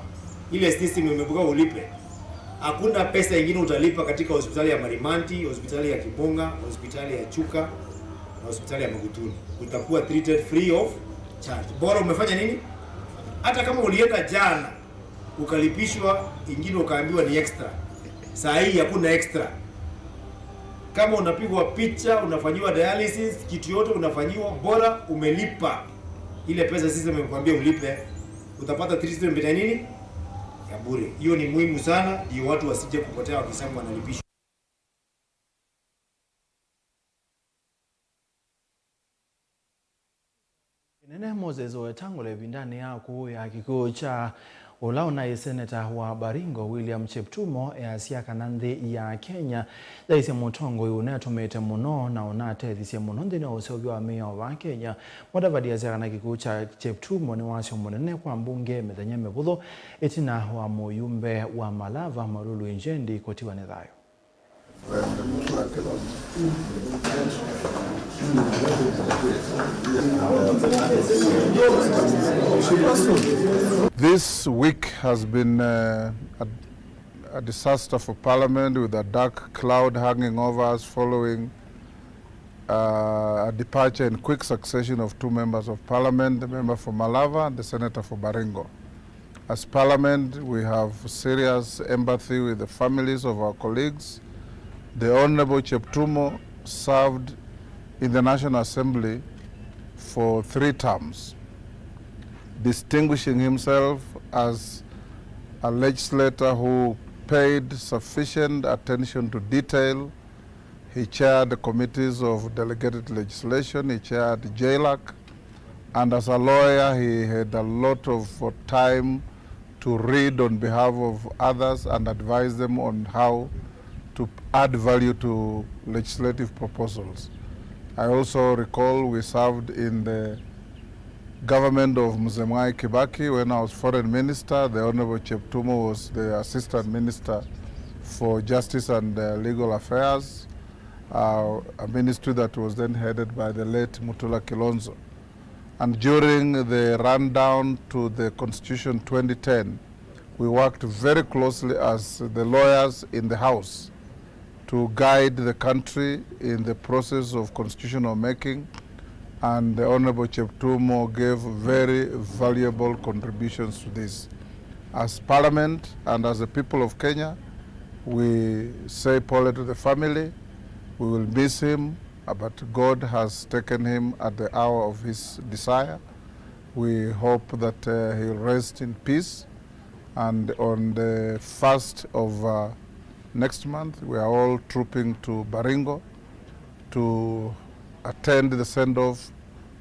ile system imebuka ulipe, hakuna pesa ingine utalipa katika hospitali ya Marimanti, hospitali ya Kibunga, hospitali ya Chuka na hospitali ya Magutuni. Utakuwa treated free of charge. Bora umefanya nini? Hata kama ulienda jana ukalipishwa, ingine ukaambiwa ni extra. Saa hii hakuna extra. Kama unapigwa picha, unafanyiwa dialysis, kitu yote unafanyiwa, bora umelipa ile pesa system imekwambia ulipe, utapata treatment ya nini? Ya bure. Hiyo ni muhimu sana, ndio watu wasije kupotea wakisema wanalipishwa. Kĩnene Moses Wetangula ĩvindanĩ ya kũũya kĩkw'ũ kya ũla ũnaĩ seneta wa Baringo, William Cheptumo, easya kana nthĩ ya Kenya yaisye mũtongoi ũnetũmĩte mũno na ũnatethisye mũno nthĩnĩ wa ũseũvyo wa mĩao va Kenya. Mudavadi asya kana kĩkw'ũ kya Cheptumo nĩ wasyo mũnene kwa mbunge mĩthenya mĩvũthũ ĩtina wa mũyumbe wa Malava, Malulu Injendi, kũtiwa nĩ thayũ. This week has been, uh, a, a disaster for Parliament, with a dark cloud hanging over us following, uh, a departure in quick succession of two members of Parliament, the member for Malava and the senator for Baringo. As Parliament, we have serious empathy with the families of our colleagues. The Honorable Cheptumo served in the National Assembly for three terms, distinguishing himself as a legislator who paid sufficient attention to detail. He chaired the committees of delegated legislation, he chaired JLAC, and as a lawyer, he had a lot of, uh, time to read on behalf of others and advise them on how to add value to legislative proposals. I also recall we served in the government of Mzee Mwai Kibaki. When I was foreign minister, the Honorable Cheptumo was the assistant minister for justice and, uh, legal affairs, uh, a ministry that was then headed by the late Mutula Kilonzo. And during the rundown to the Constitution twenty ten, we worked very closely as the lawyers in the House to guide the country in the process of constitutional making, and the Honorable Cheptumo gave very valuable contributions to this. As Parliament and as the people of Kenya, we say pole to the family. We will miss him. Uh, but God has taken him at the hour of his desire. We hope that, uh, he'll rest in peace. And on the first of, uh, next month, we are all trooping to Baringo to attend the send-off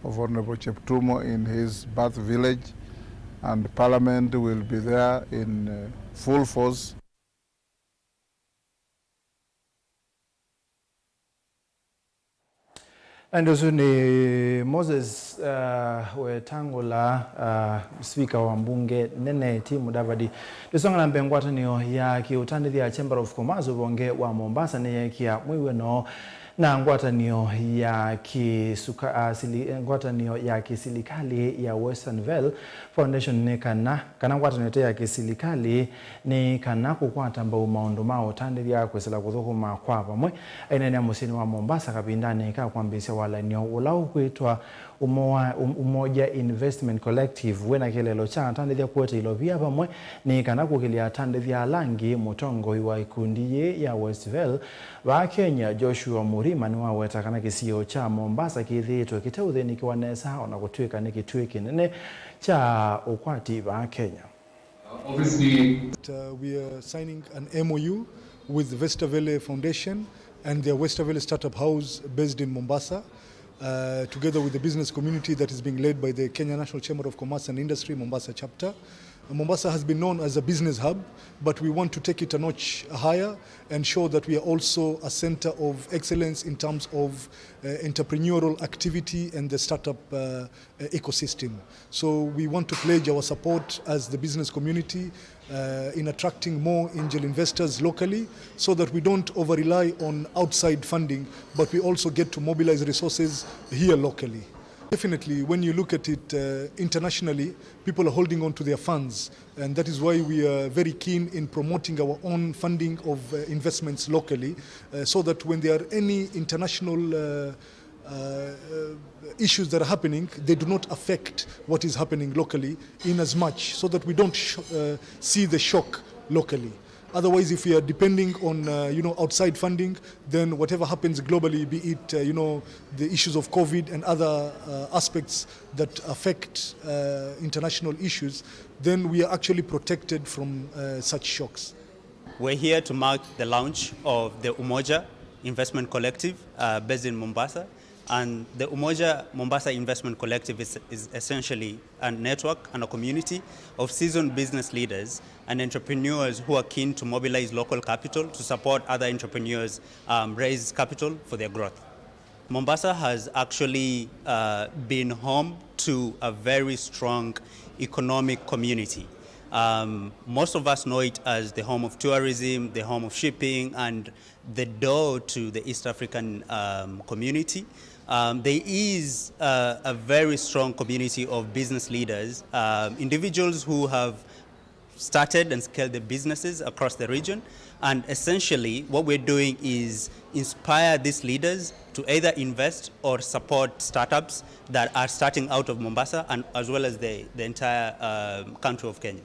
of Honorable Cheptumo in his birth village, and Parliament will be there in, uh, full force. Na ndio ũsu nĩ Moses, uh, Wetangula, uh, spika wa mbunge nene T Mudavadi. Ndĩsonga na mbee, ngwatanĩo ya kĩũtandĩthya Chamber of Commerce ũvonge wa Mombasa nĩyeekĩa mwĩw'ano na ngwatanĩo ya kĩsuka-, uh, sili-, ngwatanĩo ya kĩsilikalĩ ya Western Vale Foundation nĩ kana, kana ngwatanĩo ĩte ya kĩsilikalĩ nĩ kana kũkwata mbau maũndũ ma ũtandĩthya kwĩsĩla kũthũkũma kwa vamwe. Aineenea mũsyĩnĩ wa Mombasa kavindanĩ ka kwambĩĩsya walany'o ũla ũkwĩtwa Umoa-, Um-, Umoja Investment Collective wĩna kĩeleelo kya atandĩthya kũete ilovia vamwe nĩ kana kũkĩlya atandĩthya ala angĩ. Mũtongoi wa ikundi yĩĩ ya Westvale vaa Kenya, Joshua Murima, nĩwaweta kana kĩsio kya Mombasa kĩthĩĩtwe kĩteũthĩnĩkĩwa nesa, o na kũtw'ĩka nĩ kĩtuĩ kĩnene kya ũkwati vaa Kenya. Obviously, that, uh, we are signing an M O U with Vesta Valley Foundation and their Vesta Valley Startup House based in Mombasa, uh, together with the business community that is being led by the Kenya National Chamber of Commerce and Industry, Mombasa chapter. Mombasa has been known as a business hub, but we want to take it a notch higher and show that we are also a center of excellence in terms of, uh, entrepreneurial activity and the startup, uh, uh, ecosystem. So we want to pledge our support as the business community, uh, in attracting more angel investors locally so that we don't over-rely on outside funding, but we also get to mobilize resources here locally. Definitely, when you look at it, uh, internationally, people are holding on to their funds, and that is why we are very keen in promoting our own funding of, uh, investments locally, uh, so that when there are any international, uh, uh, uh, issues that are happening, they do not affect what is happening locally in as much, so that we don't sh-, uh, see the shock locally. Otherwise, if we are depending on, uh, you know, outside funding, then whatever happens globally, be it, uh, you know, the issues of COVID and other, uh, aspects that affect, uh, international issues, then we are actually protected from, uh, such shocks. We're here to mark the launch of the Umoja Investment Collective, uh, based in Mombasa. And the Umoja Mombasa Investment Collective is, is essentially a network and a community of seasoned business leaders and entrepreneurs who are keen to mobilize local capital to support other entrepreneurs, um, raise capital for their growth. Mombasa has actually, uh, been home to a very strong economic community. Um, most of us know it as the home of tourism, the home of shipping, and the door to the East African, um, community. Um, there is, uh, a very strong community of business leaders, um, individuals who have started and scaled the businesses across the region. And essentially, what we're doing is inspire these leaders to either invest or support startups that are starting out of Mombasa and as well as the, the entire, um, country of Kenya.